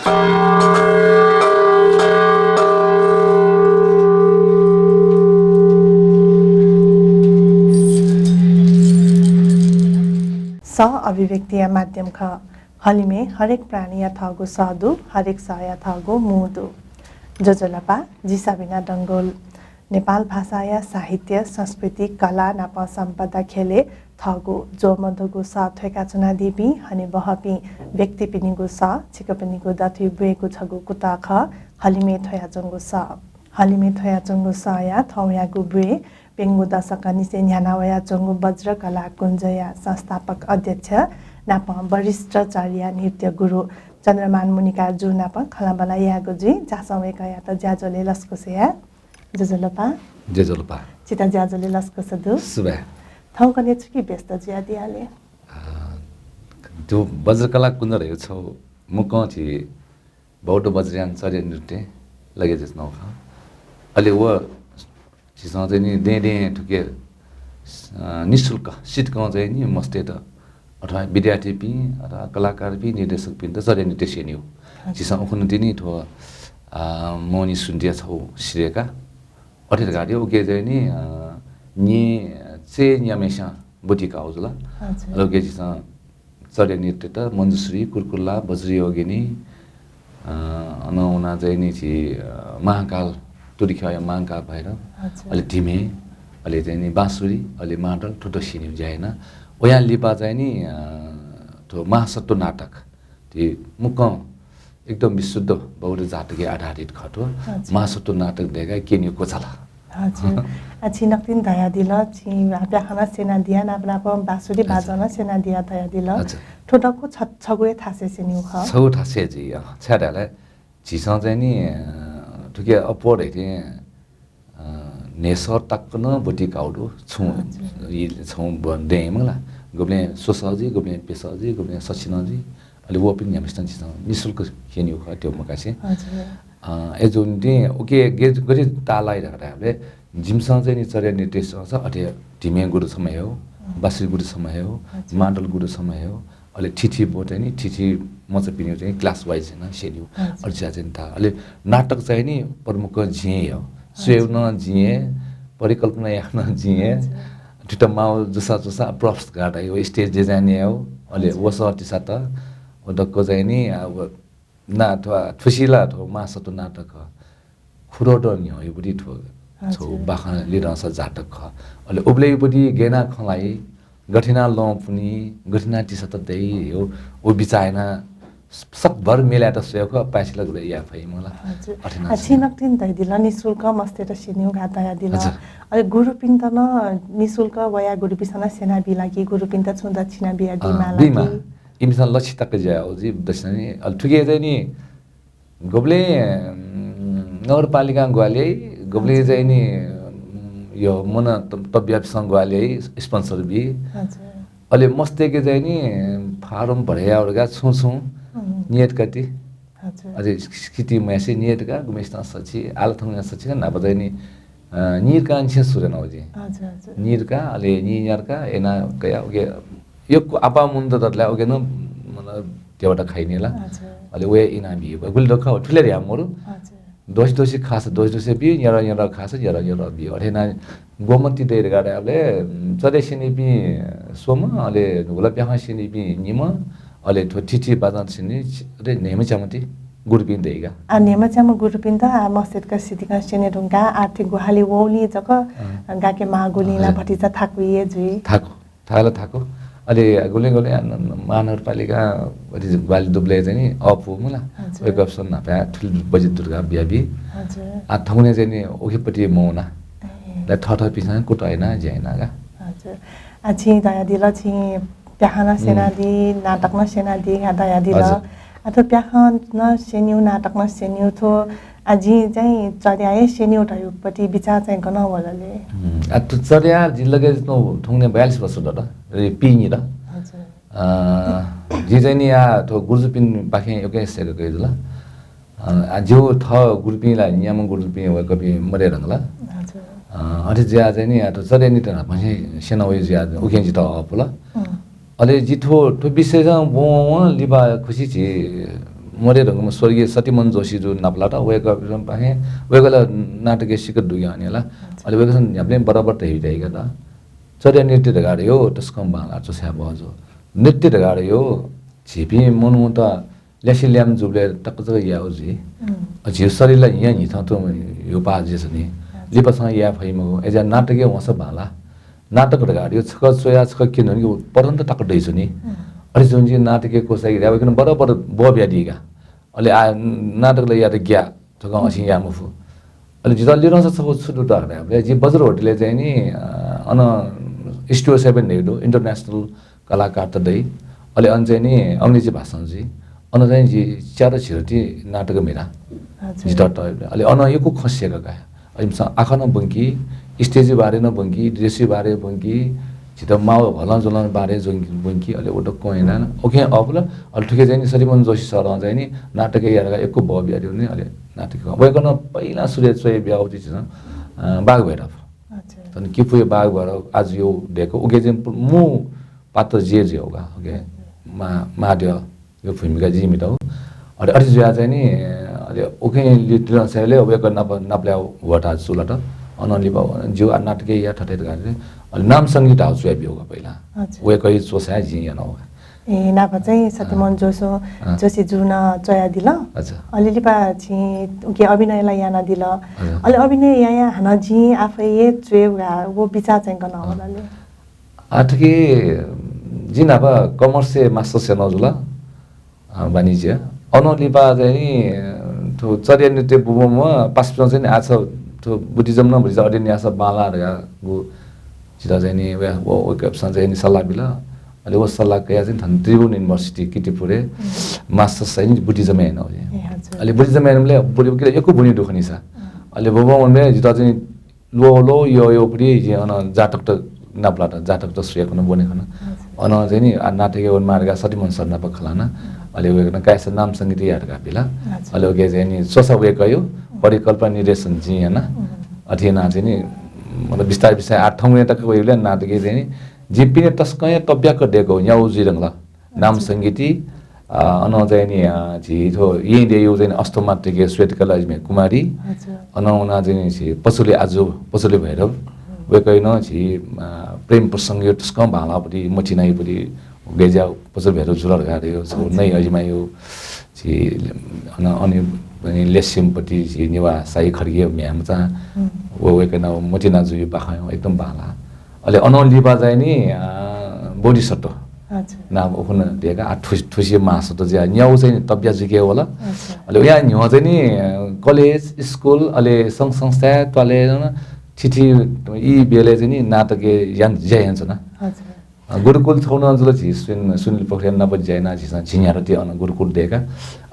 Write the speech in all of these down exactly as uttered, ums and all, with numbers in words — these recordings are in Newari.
सः अभिव्यक्तिया माध्यम खः। हलिमय् हरेक प्राणीया थःगु सः दु, हरेक सःया थःगु मू दु। ज्वजलपा, जि सबिना डंगोल। नेपाल भाषाया साहित्य, संस्कृति, कला नाप सम्पदा ख्यलय् थःगु ज्वःमदुगु सः थ्वय्‌काच्वनादीपिं हनेबहःपिं व्यक्तिपिनिगु सः छिकपिनिगु दथुइ ब्वयेगु छगू कुतः खः, हलिमय् थ्वयाच्वंगु सः। हलिमय् थ्वयाच्वंगु सःया थौंयागु ब्वय् प्यंगू दशकंनिसें न्ह्याना वयाच्वंगु बज्रकला कुञ्जया संस्थापक अध्यक्ष नाप वरिष्ठ चर्या नृत्य गुरु चन्द्रमान मुनिकार जु नाप खँल्हाबल्हा यायेगु जुइ। झासँ वय्‌कःयात ज्याझ्वलय् लसकुस याये। ज्वजलपा। ज्वजलपा। छित ज्याझ्वलय् लसकुस दु। सुभाय्। थौंकन्हय् छुकी व्यस्त जुयादियाले? अ, थ्व बज्रकला कुञ्ज धइगु छगू मुक्कं झी बौद्ध वज्रयान चर्या नृत्य लगे जुयाच्वनागु खः। अले व झीसं चाहिँ नि दँय् दँय् थुके, अ, निशुल्क सितकं चाहिँ नि मस्तय्‌त अथवा विद्यार्थीपिं अथवा कलाकारपिं निर्देशकपिन्त चर्या नृत्य स्यनीगु। अच्छा। झीसं उखुन्हु तिनि थ्व, अ, मोहनी सुन्तिया छगू सिधय्‌का। अथे धकाः दे, उके चाहिँ नि, अ, न्ये चय् न्याम्हेस्यां ब्वति काःगु जुल। अच्छा। अले उके झीसं चर्या नृत्यत मञ्जुश्री, कुरकुल्ला, वज्रयोगिनी, अ, अनं वना चाहिँ नि झी, अ, महाकाल, तुतिख्यःया महाकाल भैरव, अच्छा। अले धिमे, अले चाहिँ नि बाँसुरी, अले मादल, थ्व थ्व स्यनीगु ज्या याना। वयां लिपा चाहिँ नि, अ, थ्व महासत्व नाटक, थ्व मुक्कं एकदम विशुद्ध बौद्ध जातकय् आधारित खः थ्व। अच्छा। महासत्व नाटक धकाः क्यनीगु क्वचाल। हजुर। आ, छिं नकतिनि धयादिल, छिं प्याखं नं स्यनादिया, नाप नाप बाँसुरी अच्छा। बाजं नं स्यनादिया धयादिल। अच्छा। थ्व दक्व छ-, छगू हे थासय् स्यनीगु खः? छगू थासय् जुइ, अँ। छाय् धाःले झीसं चाहिँ नि, अ, थुके अप्वः धइथें, अ, न्हय्‌सः तक नं ब्वति काःगु दु। छुं, हजुर। यि छुं ब-, दँय् मखु ला, गुबलें स्वसः जुइ, गुबलें प्यसः जुइ, गुबलें सछिनं जुइ। अले वःपिं न्याम्हेसित झीसं निशुल्क स्यनीगु खः, थ्व मकासे। हजुर। अ, अय्‌जूगुलिं उके गे-, गथे ताःलाइ धकाः धायेबलय् जिमिसं चाहिँ नि चर्या नृत्य स्यंसा अथे धिमे गुरु छम्ह हयेगु, अँ। बाँसुरी गुरु छम्ह हयेगु, अच्छा। मादल गुरु छम्ह हयेगु, अले थीथी ब्व चाहिँ नि थीथी मचापिनिगु चाहिँ class wise याना स्यनीगु। अच्छा। अले ज्या चाहिँ नि ताः। अले नाटक चाहिँ नि प्रमुख जिं हे हयेगु। अच्छा। स्वयेगु नं जिं हे, परिकल्पना यायेगु नं जिं हे। अच्छा। थुइत माःगु जुसा जुसा props गाःगु, stage design यायेगु। अले अच्छा। वसः तिसात, व दक्व चाहिँ नि, आ, व ना, थ्व, थुसी ला थ्व महासत्व नाटक खः। खुरोट न्ह्यः ब्वति थ्व हजुर। छगू बाखं लिधंसा जातक खः। अले उबलय् ब्वति गय् याना खँ ल्हाइ, गथे याना लं पुनी, गथे याना तिसात दइ, व, व बिचाः याना सकभर मिलायेत स्वयेगु खः, पाय्‌छि ला गुबलें याये फइ मखु ला। हजुर। अथे याना आ, छिं नकतिनि धयादिल, निशुल्क मस्तय्त स्यनीगु धकाः धयादिल। हजुर। अले गुरुपिन्त नं निशुल्क वयाः गुरुपिन्सं नं स्यनाबी ला कि गुरुपिन्त छुं दक्षिणा बियादी अँ, माः ला बिमा। कि? इमिसं लछि तक ज्या याःगु जुइ दक्षिणा नि। अले थुके चाहिँ नि गुबलें, उम्, नगरपालिकां ग्वाहालि याइ, गुबलें हजुर। चाहिँ नि, उम्, यो मन त-, तब्यापिसं ग्वाहालि याइ, sponsor बी। हजुर। अले मस्तय्‌के चाहिँ नि form भरे याःगु धकाः छुं छुं उम्। नियत कति। हजुर। अझै स्थिति मयासे नियत का, गुम्हेसितं सछि, आः ला थौंकन्हय् सछि का, न्हापा चाहिँ नि, अ, नियत का निसें सुरु यानागु जिं। हजुर, हजुर। नियत का, अले नियत का, याना कया, उके यक्व आपाः मनूत दत ला, उके नं, मतलब, देवता खाइने ला। अच्छा। अले वया इनाम बी, गुलि दु खः, थुलि धया मरु। अच्छा। दोसि दोसि खास, दोसि दोसि बी, न्यादँ न्यादँ खास, न्यादँ न्यादँ बी। अथे याना ग्वम्ह ति दइ धकाः धायेबलय्, चले स्यनीपिं स्वम्ह, अले न्हूगुला प्याखं स्यनीपिं निम्ह, अले थ्व थीथी बाजं स्यनी, अले न्हय्म्ह च्याम्ह ति गुरुपिं दइ का। आ, न्हय्म्ह च्याम्ह गुरुपिन्त आ मस्तय्‌त सितिकं स्यने धुंकाः आर्थिक ग्वाहालि वःगुलिं जक अँ। गाके माःगुलिं ला हजुर। भतिचा थाकुइ हे जुइ। थाकु। थाय् ला थाकु। अले गुबलें गुबलें आ, न-, न-, महानगरपालिकां अथे ग्वाहालि दुबलय् चाहिँ नि अःपु मखु ला। हजुर। वय्‌कःपिसं न्हापा थुलि बजेट दु धकाः बियाबी। हजुर। आ, थौंकन्हय् चाहिँ नि उखेपट्टि मवना। ए। ला थःथःपिसं कुतः याना, ज्या याना का। हजुर। आ, छिं धयादिल, छिं प्याखं नं स्यनादी, नाटक नं स्यनादी धयादिल। हजुर। आ, थ्व प्याखं नं स्यनीगु, नाटक नं स्यनीगु, थ्व आ, जिं चाहिँ चर्या हे स्यनीगु धइगुपट्टि बिचाः चाहिँ गनं वल ले? हुँ। आ, थ्व चर्या जि लगे थौंकन्हय् बयालिस वर्ष दत, अले पिइनि दत। हजुर। अ, जि चाहिँ नि आ, थ्व गुरुजुपिंपाखें यक्व हे सय्‌का कयादिल। अ, आ, जिगु थः गुरुपिं ला, न्याम्ह गुरुपिं वय्‌कःपिं मदये धुंकल। हजुर। अ, अथे जुयाः चाहिँ नि आ, थ्व चर्या नृत्य न्हापांनिसें स्यना वइ जुयाः उखें जितः अःपुल। हुँ। अले जि थ्व, थ्व विषयं वं वं लिपा खुसि झी मरे धुंकूम्ह स्वर्गीय सत्यमोहन जोशीजु नापलात। वय्‌कःपाखें, वय्‌कःला नाटकय् सिक्क दुगु हनेला। अले वय्‌कःसं न्ह्याबलें बराबर धयाबिल का। चर्या नृत्य धकाः धयो तसकं बांलाः च्वछाय् बहःजू। नृत्य धकाः धयो झीपिं मनूत ल्यासे ल्याय्म्ह जूबलय् तक जक याउ जुइ। अ, झीगु शरीरला न्हिया न्हिथं तुं ह्यूपाः जुइ नि। लिपा छं याये फइ मखु। अय्‌जुयाः नाटकय् वंसा बांलाः। नाटक धकाः धयो छकः च्वयाः छकः क्यने धुंकि पर्यन्त तक दइ जुइ नि। अले जुन जि नाटकय् क्वसाय् याये वय्‌कलं बराबर ब्वः बियादी का। अले आ, नाटकला यात ग्याः, थुकं असिं याये मफु। अले जितः लिधंसा छगू छु दु धाःबलय् जि बज्र होटलय् चाहिँ नि, अ, अन Studio Seven धइगु दु, international कलाकारत दइ। अले अन चाहिँ नि अंग्रेजी भाषां जुइ। अन चाहिँ जि च्यादँ झिदँ ति नाटक म्हिता। जितः तःबलय्। अले अन यक्व खँ स्यंका। अले जिमिसं आखः नं ब्वंकी, stage बारे नं ब्वंकी, dress बारे ब्वंकी, झीत माःगु हलंज्वलं बारे ब्वंकी, ब्वंकी, अले व दक्वं याना। OK, अबलय्, अले थुके चाहिँ नि सत्यमोहन जोशी सरं चाहिँ नि नाटकय् यायेगु यक्व ब्वः बियादिल नि, अले नाटकय्। वय्‌कलं पहिला सुरुइ च्वया बियागु चाहिँ झीसं, अ, बाघ भैरव। अच्छा। झन् किपूया बाघ भैरव आजुयागु दय्‌कः, उके चाहिँ मू पात्र जि जुयागु का, OK। मा-, महाद्यः यो भूमिका जिं म्हितागु। अले अथे जुयाः चाहिँ नि, अले उकिं लिधंसाय् वय्‌कः नाप, नापलाये ह्वःताः जुल त। अनं लिपा जिगु आ नाटकय् या थथे धकाः। अले नाम संगीति धाःगु च्वया बियागु का पहिला। अच्छा। वय्‌कःया च्वछाय् जिं यानागु का। ए, नाप चाहिँ सत्यमोहन जोशी, अँ। जोशीजुं नं च्वयादिल। अच्छा। अले लिपा छिं उके अभिनय ला यानादिल। अच्छा। अले अभिनय यायां हानं जिं आफै हे च्वयेगु का, व बिचाः चाहिँ गन वल ले? आ, थुकी जिं न्हापा commerce-य् masters यानागु जुल, अ, वाणिज्य। अनं लिपा चाहिँ नि, अ, थ्व चर्या नृत्य बूम्ह पासापिसं चाहिँ नि आः छ थ्व Buddhism नं भतिचा अध्ययन याःसा बांलाः धकाः जितः चाहिँ नि वय्-, व, वय्‌कःपिसं चाहिँ नि सल्लाह बिल। अले व सल्लाह कयाः चाहिँ थन त्रिभुवन University किर्तिपुरय् masters चाहिँ नि Buddhism यानागु। ए, हजुर। अले Buddhism यानाबलय् बुद्धि, यक्व बुद्धि दु खनि सा। अले बुद्धि वंबलय् जितः चाहिँ नि ल्वः ल्वः यः यःगुपट्टि जिं अन जातकत नापलात, जातकत स्वयाः खन ब्वने खन। अच्छा। अन चाहिँ नि आ नाटकय् वनेमाः धकाः सत्यमोहन सर नाप खँ ल्हाना। अले वय्‌कलं काय्‌सा नाम संगीति या धकाः बिल। अच्छा। अले उके चाहिँ नि च्वछाय् वय्‌कःया परिकल्पना निर्देशन जिं याना। अथे यानाः चाहिँ नि, मतलब, बिस्तारै बिस्तारै आः थौंया तक वइबलय् नाटकय् चाहिँ नि जिं पिने तसकं हे तब्याक दय्‌कः न्याउ जुइ धुंकल। नाम संगीति, अ, अनं चाहिँ नि, अ, झी थ्व येँ देय्‌या चाहिँ नि अष्टमातृके श्वेतकला अजिम्ह कुमारी, अच्छा। अनं वनाः चाहिँ नि झी पचुले आजु, पचुले भैरव, वय्‌कःया नं झी, अ, प्रेम प्रसंगया तसकं बांलाःपट्टि, मतिनायापट्टि, गज्या पचुले भैरव जुल धकाः धयो, छगू अच्छा। नये अजिम्हया, झी अन, अन, अनि लेस्यम्हपट्टि झी नेवाः साई खड्गीया म्ह्याय्‌मचा, व वय्‌कःया नं मतिना जुया बाखं एकदम बांलाः। अले अनं लिपा चाहिँ नि, अ, बोधिसत्व। अच्छा। नाम उखुन्हु दय्‌काः आ थुसि, थुसि महासत्व जुयाः न्याउ चाहिँ नि तब्या जुइके वल। अच्छा। अले वया न्ह्यः चाहिँ नि, अ, college, school, अले संघ संस्थाय् त्वालय् नं थीथी ई बेलय् चाहिँ नि नाटकय् याना, ज्या यानाच्वना। अच्छा। अ, गुरुकुल थौं नं जुल, झी सुन-, सुनिल पोखरेल नाप ज्या यानाः झीसं झिंन्यादँ ति अन गुरुकुल दय्‌काः।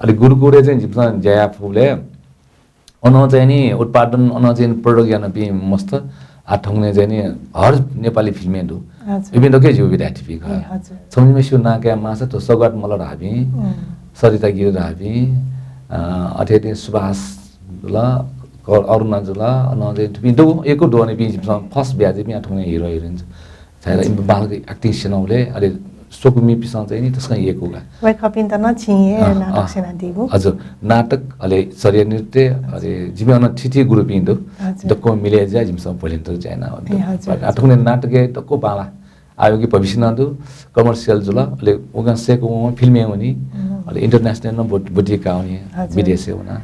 अले गुरुकुलय् चाहिँ जिमिसं ज्या याये फुबलय् अनं चाहिँ नि उत्पादन, अनं चाहिँ नि product यानापिं मस्त। आः थौंकन्हय् चाहिँ नि हर नेपाली फिल्मय् दु। अच्छा। इपिं दक्व हे जिगु विद्यार्थीपिं खः। ए, हजुर। छम्ह निम्हय्‌सिगु नां काये माःसा थ्व सौगात मल्ल धाःपिं, सरिता गिरी धाःपिं, अ, अथे हे सुभाष जुल, क-, अरुणा जुल, अनं चाहिँ थुपिं दु, यक्व दु, अन इपिं जिमिसं first batch इपिं आः थौंकन्हय् hero heroine छाय्‌धाःसा इमित बांलाक acting स्यनाबलय्, अले स्वकुमिपिसं चाहिँ नि तसकं यय्‌कू का। वय्‌कःपिन्त नं छिं हे अँ, नाटक अँ। स्यनादीगु। हजुर, नाटक, अले चर्या नृत्य, अले जिमि अन थीथी गुरुपिं दु। हजुर। दक्व मिले ज्या जिमिसं भोलिन्त ज्या याना। ए, हजुर, आः थौंकन्हय् नाटकय् दक्व बांलाः। आः उकी भविष्य नं दु, commercial जुल, अले उकिं सय्‌क वं फिल्मय् वनी, अले international नं ब्वति, ब्वति काः वनी, हजुर। विदेशय् वना।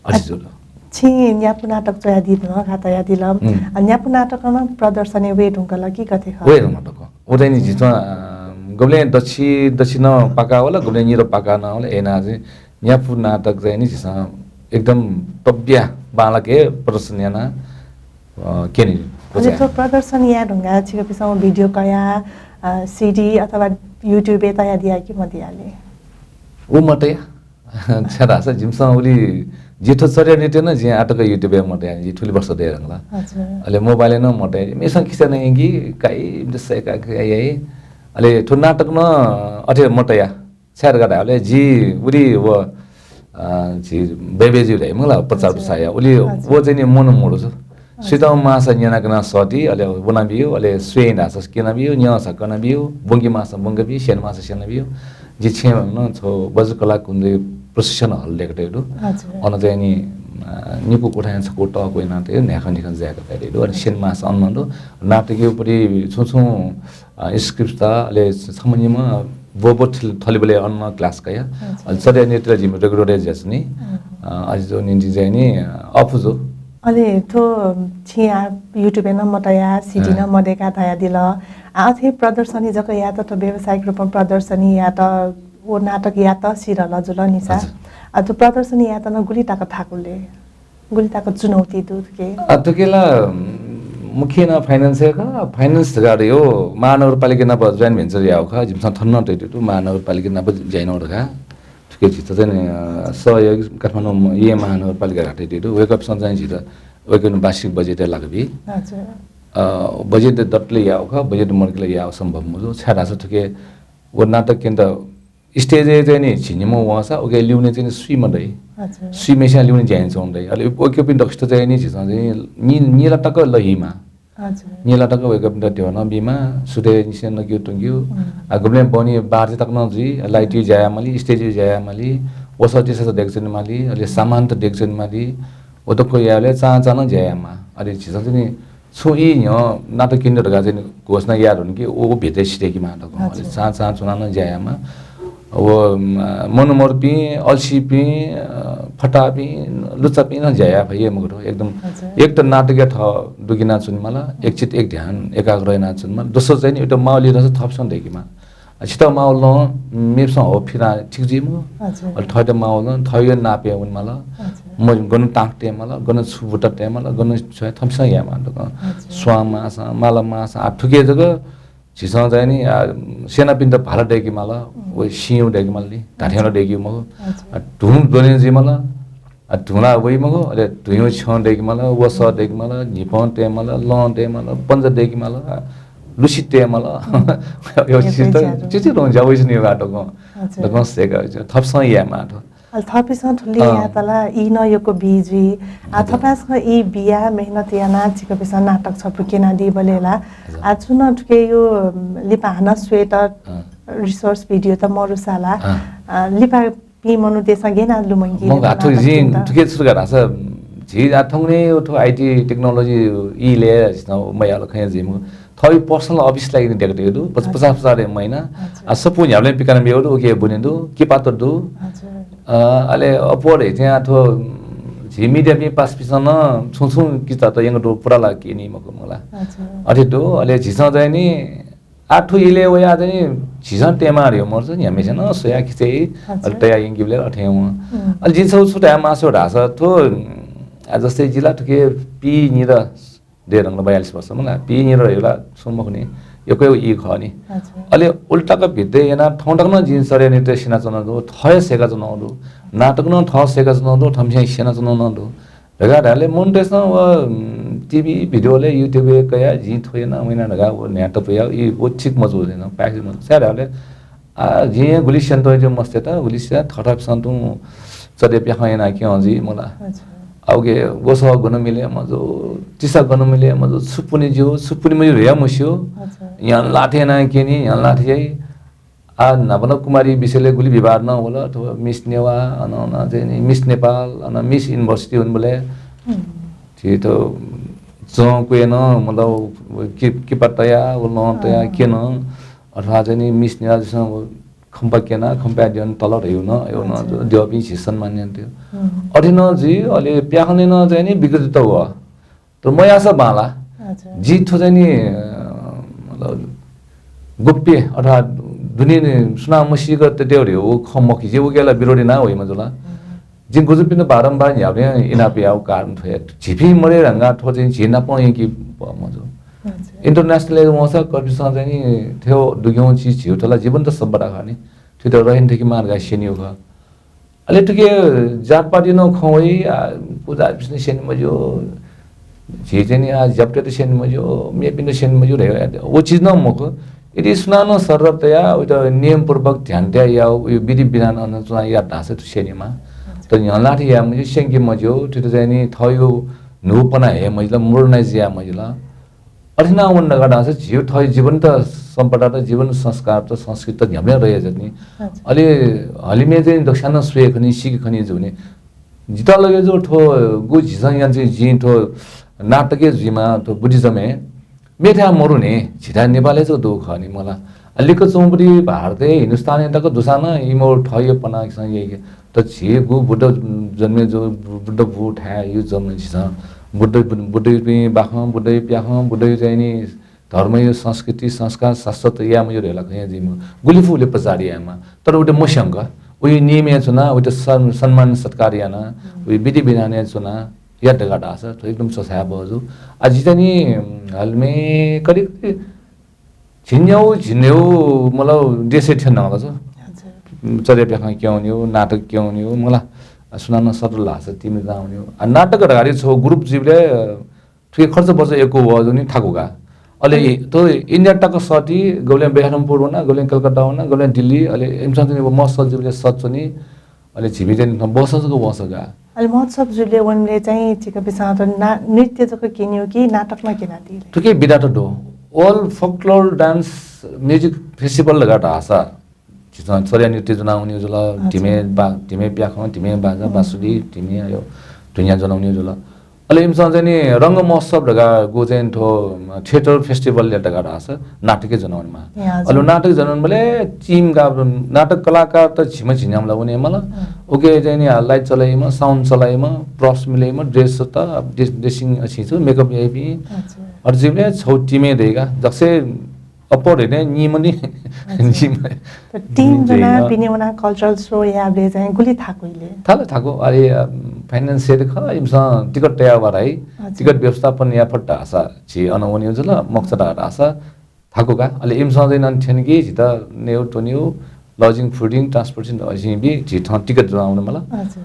अथे जुल। छिं न्यापु नाटक च्वयादी धुन का तयादिल। अ, न्यापु नाटकं प्रदर्शनय् वये धुंकल कि गथे खः? वये धुंकल। व चाहिँ नि झीसं, अ, गबलें दच्छि, दच्छि नं पाका वल, गबलें निदँ पाका नं वल, अय्‌नं चाहिँ न्यापु नाटक चाहिँ नि झीसं एकदम तब्या बांलाक हे प्रदर्शन याना, अ, क्यने। अले थ्व प्रदर्शन याये धुंकाः छिकपिसं video कयाः, अ, CD अथवा YouTube-य् तयादिया कि मदिया ले? व मतया। छाय्‌धाःसा जिमिसं उलि, जि थ्व चर्या नृत्य नं जिं आःतक YouTube-य् मतया, जि थुलि वर्ष दये धुंकल। अच्छा। अले mobile-य् नं मतया, मेसं खिचा नयंकी, काइ, इमित सय्‌का, काइ याइ। अले थ्व नाटक नं अथे मतया। छाय् धकाः धायेबलय् जि उलि व, अ, झी बय्‌बय्‌जु धाइ मखु ला, प्रचार प्रसार या। उलि व चाहिँ नि मन मदु। सुइत माःसा न्यनाकना सःति, अले वनाबिउ, अले स्वये धाःसा क्यनाबिउ, न्यंसा कनाबिउ, ब्वंके माःसा ब्वंकाबिउ, स्यने माःसा स्यनाबिउ। जि छेँय् नं छगू बज्रकला कुञ्जय् प्रशिक्षण हल दय्‌कातयागु दु। हजुर। अन चाहिँ नि, अ, निपु कोठाय् छकू तःकू यानातयागु न्हाय्‌खँ निखँ जाय्‌कातयागु दु। अनि सेन मास अन दु। नाटकया उपरि छुं छुं, अ, script त, अले छम्ह निम्ह ब्वब्व थल-, थलेबलय् अन class कया। हजुर। अले चले नृत्य जिमि regular जुयाच्वनी। अँ। अ, अले जो निंतिं चाहिँ नि, अ, अःपु जू। अले थ्व छिं आ YouTube-य् नं मतया, CD नं मदय्‌का धयादिल। आ, अथे प्रदर्शनी जक यात, थ्व व्यावसायिक रूपमा प्रदर्शनी यात, व नाटक यात सिधल जुल निसा। हजुर। आ, थ्व प्रदर्शनी यात नं गुलि तक थाकु ले? गुलि तक चुनौती दु थुके? आ, थुके ला, उम्, मुख्य नं finance हे खः, finance धकाः यो महानगरपालिका नाप joint venture याःगु खः, जिमिसं थन नं तयातयागु दु, महानगरपालिका नाप ज्या यानागु धकाः। थुके झीत चाहिँ नि, अ, सहयोगी काठमाडौं म-, येँ महानगरपालिका धकाः तयातयागु दु, वय्‌कःपिन्सं चाहिँ झीत, वय्‌कःपिनि वार्षिक budget हे लाकाबी। हजुर। अ, budget दतले याःगु खः, budget मदतले याःगु सम्भव मजू, छाय्‌धाःसा थुके व नाटक केन्द्र stage-य् चाहिँ नि झी निम्ह वंसा उके ल्यूने चाहिँ नि स्वीम्ह दइ। अच्छा। स्वीम्हस्यां ल्यूने ज्या यानाच्वंगु दइ। अले वय्‌कःपिं दक्वसित चाहिँ नि झीसं चाहिँ नि-, निला तक लहीमा। अच्छा। निला तक वय्‌कःपिन्त ध्यबा नं बीमा, सुथय् निसें नकिउ तुंकिउ। हम्म। आ, गुबलें बहनी बार तक नं जुइ, light-य् ज्या यायेमाली, stage-य् ज्या यायेमाली, वसः तिसः दय्‌काच्वनेमाली, अले सामान त दय्‌काच्वनेमाली, व तक यायेबलय् चां चां नं ज्या यायेमा। अले झीसं चाहिँ नि छुं ई न्ह्यः नाटक केन्द्र धकाः चाहिँ नि घोषणा याये धुन कि व भित्रय् सिधय्‌केमा धकाः। अले अच्छा। चां चां च्वनाः नं ज्या यायेमा। व, म-, मनमरपिं, अल्छीपिं, अ, फताहाःपिं, लुच्चापिं नं ज्या याये फइ हे मखु। एकदम अच्छा। एक त नाटकया थः दुगु यानाच्वनेमाल, एक चित्त एक ध्यान एकाग्र यानाच्वनेमाल। दोस्रो चाहिँ नि एउटा माहौल यानाः थःपिसं दय्‌केमा। अ, छित माहौलं मेपिसं हःपिं फिनाः ठीक जुइमा। अच्छा। अले थःत माहौलं थःगु नापय् वनेमाल। अच्छा। म गन तांक तयेमाल, गन छु बुटा तयेमाल, गन छु हे थःपिसं यायेमाल धकाः। अच्छा। स्वां माःसां, माला माःसां, आ, थुके जक झीसं चाहिँ नि, आ, सेनापिन्त भाला दय्‌केमाल, हम्म। व सिंयु दय्‌केमाल नि, धात्थें नं दय्‌केगु मखु। अच्छा। आ, धुं द्वने जुइमाल, आ, धुं ला वइ मखु, अले धुंयु छ्यं दय्‌केमाल, वसः दय्‌केमाल, न्हिपं तयेमाल, लं तयेमाल, पन्जा दय्‌केमाल, आ, लुसि तयेमाल। हम्म। यो एकदम चिज त ज्यादा। चिचिधंगु ज्या वइच्वनी धकाः। अच्छा। धकाः सय्‌का वइच्वनी। थःपिसं यायेमाः थ्व। अले थःपिसं थुलि अँ। यात ला ई नं यक्व बी जुइ। आ, हजुर। थपाय्‌सकं ई बियाः मेहनत यानाः छिकपिन्सं नाटक छपु क्यनादीबलय् ला, हजुर। आ, छुं नं थुके यो, उम्, लिपा हानं स्वयेत अँ। resource video त मरुसा ला, अँ। आ, लिपापिं मनूतय्‌सं गय् यानाः लुमंकी मखु, आ, थ्व नाटक जिं क्यनेत? थुके छु धकाः धाःसा, झी आ थौंकन्हय् थ्व IT technology इलय् झीसं मयाल खँ जुइमखु। थःगु personal office लागि नि दय्‌कातयागु दु, पच-, अच्छा। पचास हजार हे महिना। अच्छा। आ, सफू न्ह्याबलें पिकानाबियागु दु, उके ब्वने दु, किपात दु। अच्छा। अ, अले अप्वः धइथें आ थ्व, उम्, झी mediaपिं पासापिन्सं नं छुं छुं किचात यंकाः दु, पुरा ला क्यनी मखु मला। अच्छा। अथे दु, अले झीसं चाहिँ नि, आ थ्व इलय् वयाः चाहिँ नि, झीसं तयेमाः धइगु मरुसा, न्ह्याम्हस्यां नं स्वयाः खिचय्, अच्छा। अले तयाः यंकीबलय् अथे वं। उम्। अले जिं छगू छु धायेमास्ति धाःसा, थ्व, आ, जस्तै जि ला थुके पीनिदँ दय् धुंकल बयालिस वर्ष मला, पीनिदँ धइगु ला छुं मखु नि, यक्व यक्व ई खः नि। अच्छा। अले उलि तक भित्तय् यानाः थौं तक नं जिं चर्या नृत्य स्यनाच्वनागु दु, थः हे सय्‌काच्वनागु दु, नाटक नं थः सय्‌काच्वनागु दु, थःम्हस्यां स्यनाच्वनागु नं दु धकाः धाःबलय् मनूतय्‌सं व, उम्, TV, video-लय्, YouTube-य् कयाः जिं थ्व याना, व याना धकाः व न्ह्यातपुयाः ई व ठीक मजू, पाय्‌छि मजू। छाय् धाःबलय् आ, जिं गुलि स्यनातःगु मस्यत, गुलि स्यना थःथःपिन्सं तुं चले प्याखं याना क्यं जुइ मला। अच्छा। आ उके वसः गन मिले मजू, तिसा गन मिले मजू, छु पुने ज्यू, छु पुने मज्यू धया मस्यू। अच्छा। न्ह्यःने लाथे याना क्यनी, न्ह्यःने लाथे याइ। आ, न्हापा नं कुमारी विषयलय् गुलि विवाद नं वल, थ्व Miss नेवाः, अन, अन चाहिँ नि Miss नेपाल, अन Miss University हुनुभलय्। हम्म। झी थ्व जं क्वय् नं, मतलब, कि-, किपा तया, व लं तया, अँ। क्यन। अथवा चाहिँ नि Miss नेवाः जुइसं व खम्पा क्यना, खम्पाय् द्यन तल धइगु नं, अय् नं अच्छा। द्यःपिं झी सम्मान यानातय्। हम्म। अथे नं जुइ, अले प्याखनय् नं चाहिँ नि विकृति त वः। तर मयाःसा बांला। अच्छा। जि थ्व चाहिँ नि, अ, मतलब, गोप्य अथवा दुने नि सुनां मसीक तयेगु धइगु खँ मखु, जि उके ला विरोध याना वइ मजुल। हम्म। जिं गुजुपिन्त बारम्बार न्ह्याबलें इनाप यायेगु कारण थ्व हे। झीपिं मदये धुंकाः थ्व चाहिँ झी नापं यंकी मजू। अच्छा। International-य् वंसा कर्पिसं चाहिँ नि थ्व दुग्यं चिज झीगु थ्व ला जीवन्त सभ्यता खः नि। थुइत रहे धुंकेमाः धकाः स्यनीगु खः। अले थुके जातपात नं खँ वइ, आ, पुजा बिष्णु स्यने मज्यू, झी चाहिँ नि, आ, ज्यापुतय्‌त स्यने मज्यू, मेपिन्त स्यने मज्यू धयागु व चिज नं मखु। यदि सुनानं सरल तयाः उइत नियमपूर्वक ध्यान तयाः याः, उयो विधि विधान अन च्वनाः यात धाःसा थ्व स्यनेमाः। अच्छा। तर न्ह्यःने लाथे याये मज्यू, स्यंके मज्यू, थुइत चाहिँ नि थःगु न्हूपना हये मजिल, modernize याये मजिल। अथे याना वने धकाः धाःसा झीगु थःगु जीवन्त सम्पदात, जीवन संस्कारत, संस्कृतित न्ह्याबलें रया जुइ नि। हजुर। अले हलिमय् चाहिँ दक्वस्यां नं स्वये खनी, सीके खनी जुइ नि। जितः लगे जू थ्व गु झीसं याना चाहिँ जिं थ्व नाटकय् जुइमा थ्व Buddhism-य् मेथाय् मरु नि, झीथाय् नेपालय् जक दु खः नि मला। अ, लिक्क च्वंबलय् भारतय् हिन्दुस्तानय् तक दुसां नं इमिगु थःगु पनाः झीसं याइके। त झीगु बुद्ध जन्मे जू, बुद्ध बू थाय् यु जन्मे झीसं। बुद्ध, बुद्धपिं बाखं, बुद्धयु प्याखं, बुद्धयु चाहिँ नि धर्मयु संस्कृति, संस्कार, शाश्वत यायेमा यु धैला खँ जिमि। गुलि फु उलि प्रचार यायेमा। तर उते मस्यंक, उइ नियमय् च्वना, उते सन्-, सम्मान सत्कार याना, उइ विधि विधानय् च्वना, या धकाः धाःसा, थ्व एकदम च्वछाये बहःजू। आ, जितः नि, हलिमय् कति, कति झिंन्याउ, झिंन्याउ, मतलब, देशय् थ्यन ला छ। हजुर। चर्या प्याखं क्यंन्यु, नाटक क्यंन्यु, मला, आ, सुनानं सत्र लासा तिमि जाउन्यु। आ, नाटक धकाः छु group जुइबलय्, थुके खर्च बर्च यक्व वःजू नि थाकु का। अले अले इ-, थ्व इन्डिया तक सःति, गबलें बेहरमपुर वना, गबलें कलकत्ता वना, गबलें दिल्ली, अले इमिसं चाहिँ नि महोत्सव जुइबलय् सःत च्वनी, अले झीपिं चाहिँ नि बहःसं जक वंसा का। अले महोत्सव जुइबलय् वनेबलय् चाहिँ छिकपिन्सं त ना-, नृत्य जक क्यनेयु कि नाटक नं क्यनादी ले? थुके विधात दु। World Folklore Dance Music Festival धकाः धाःसा झीसं चर्या नृत्य ज्वनावनेगु जुल, अच्छा। धिमे बा-, धिमे प्याखं, धिमे बाजा, हुँ। बाँसुरी, धिमे अयो धुन ज्वनावनेगु जुल। अले इमिसं चाहिँ नि रंग महोत्सव धकाः गु चाहिँ थ्व theatre festival या धकाः धाःसा नाटक ज्वनावनेमाः। ए, हजुर। अले नाटक ज्वनावनेबलय् team का नाटक कलाकार त झिम्ह झिंन्याम्ह ला वनेमाल। हुँ। उके चाहिँ नि light चलाइम्ह, sound चलाइम्ह, props मिलाइम्ह, dress त अब dress-, dressing अछि छु, makeup याइपिं। हजुर। अले जुइबलय् छौ team-य् दइका, जक्से अप्पर हे निम्ह नि, अच्छा। निम्ह। त team निम्ह ज्वनाः जइमा। पिने वनाः cultural show यायेबलय् चाहिँ गुलि थाकु ले? थाकु, थाकु। अले, अ, financial खः, इमिसं टिकट तयाः वा धाइ। अच्छा। टिकट व्यवस्थापन याये फत धाःसा झी अन वनेगु जुल, मखुत धाःसा थाकु का। अले इमिसं चाहिँ नं थ्यंकी, झीत नेउ त्वनेउ, lodging, fooding, transportation अझ बी, झी थन टिकट ज्वनावनेमाल। अच्छा।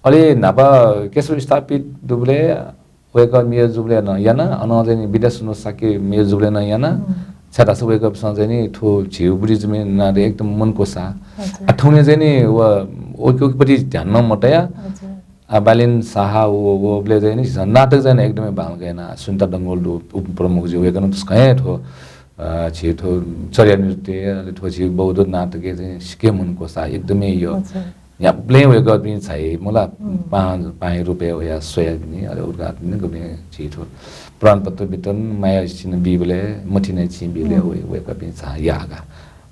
अले न्हापा केशव स्थापित दुबलय् वय्‌कः मेयर जुबलय् नं याना, अनं चाहिँ नि विद्यासुन्दर शाक्य मेयर जुबलय् नं याना। हुँ। छाय्‌धाःसा वय्‌कःपिन्सं चाहिँ नि थ्व झीगु Buddhism-य् नां एकदम मन क्वसाः। हजुर। आ, थौंया चाहिँ नि व, व, वय्‌कःपट्टि ध्यान नं मतया। हजुर। आ, बालेन शाह व, वबलय् चाहिँ नि झीसं नाटक चाहिँ नि एकदमै बांलाक याना। सुनिता डंगोल दु, उपप्रमुख जु, वय्‌कलं तसकं हे थ्व, अ, झी थ्व चर्या नृत्य, अले थ्व झी बौद्ध नाटकय् चाहिँ सिक्क मन क्वसाः, एकदमै यो। हजुर। न्ह्याबलें वय्‌कःपिं झाइ मला, हुँ। पाहां, पाहां रूपय् वया स्वयाबिनि, अले उद्घाटन गुबलें झी थ्व प्रमाणपत्र वितरण माया चिन्ह बीबलय्, मतिना चिं बीबलय् हुँ। वय्-, वय्‌कःपिं झाइ याः का।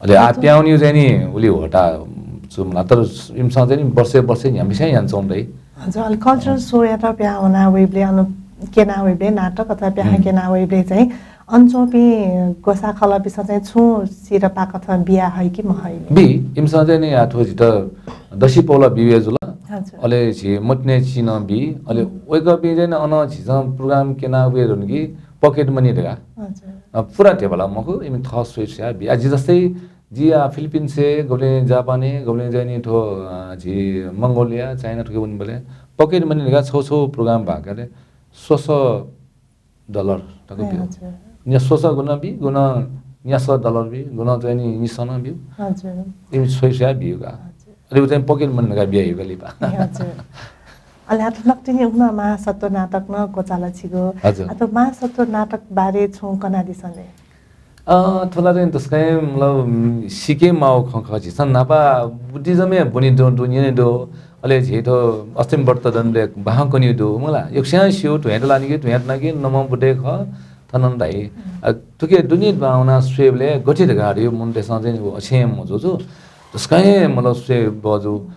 अले आ अच्छा। प्याः वनेगु चाहिँ नि उलि होता च्वं मला, तर इमिसं चाहिँ नि वर्षे वर्षे न्ह्याम्हस्यां यानाच्वंगु दइ। हजुर, अले cultural हुँ। Show-यात प्याः वना वइबलय् अन क्यना वइबलय् नाटक अथवा प्याखं हुँ। क्यना वइबलय् चाहिँ अन च्वंपिं ग्वसाः खलःपिन्सं चाहिँ छुं सिरपाः कथं बिया हइ कि महइ ले? बी, इमिसं चाहिँ नि आ थ्व झीत दसि पौला बिया जुल। हजुर। अले झी मतिना चिं नं बी। अले हुँ। वय्‌कःपिं चाहिँ नि अन झीसं program क्यना वये धुन कि pocket money धकाः। हजुर। अ, पुरा धेबा ला मखु, इमि थः स्वये स्वया बी। आ, जि जस्तै जि आ फिलिपिन्सय्, गबलें जापानय्, गबलें चाहिँ नि थ्व, अ, झी मंगोलिया, चाइना थुके वनेबलय् pocket money धकाः छौ छौ program भाकाले स्वसः dollar तक ए, बियो। हजुर। न्या स्वसः गुना बी, गुना न्यासः dollar बी, गुना चाहिँ नि निसः नं बियो। हजुर। इमि स्वये स्वया बियो का। हजुर। अले उ चाहिँ pocket money धकाः बिया यो का लिपा। ए, हजुर। अले आत नकतिनि उखुन्हु महासत्व नाटक नं क्वचाल छिगु। हजुर। आत महासत्व नाटक बारे छुं कनादिसँ ले। अ, थ्व ला चाहिँ तसकं मतलब, उम्, सिके माउ खँ खः। झीसं न्हापा Buddhism-य् ब्वने दु, दु, न्यने दु। अले झी थ्व अष्टमी व्रत दनले बाखं कने दु। मला, यक्स्यां स्यू, धुँयात लानि कि, धुँयात लानि कि, नमः बुद्धे खः, थन नं धाइ। अ, थुके दुने भावना स्वयेबलय् गथे धकाः यो मनूतय्‌सं चाहिँ नि अछें मजू जू। तसकं हे मतलब स्वये बजू।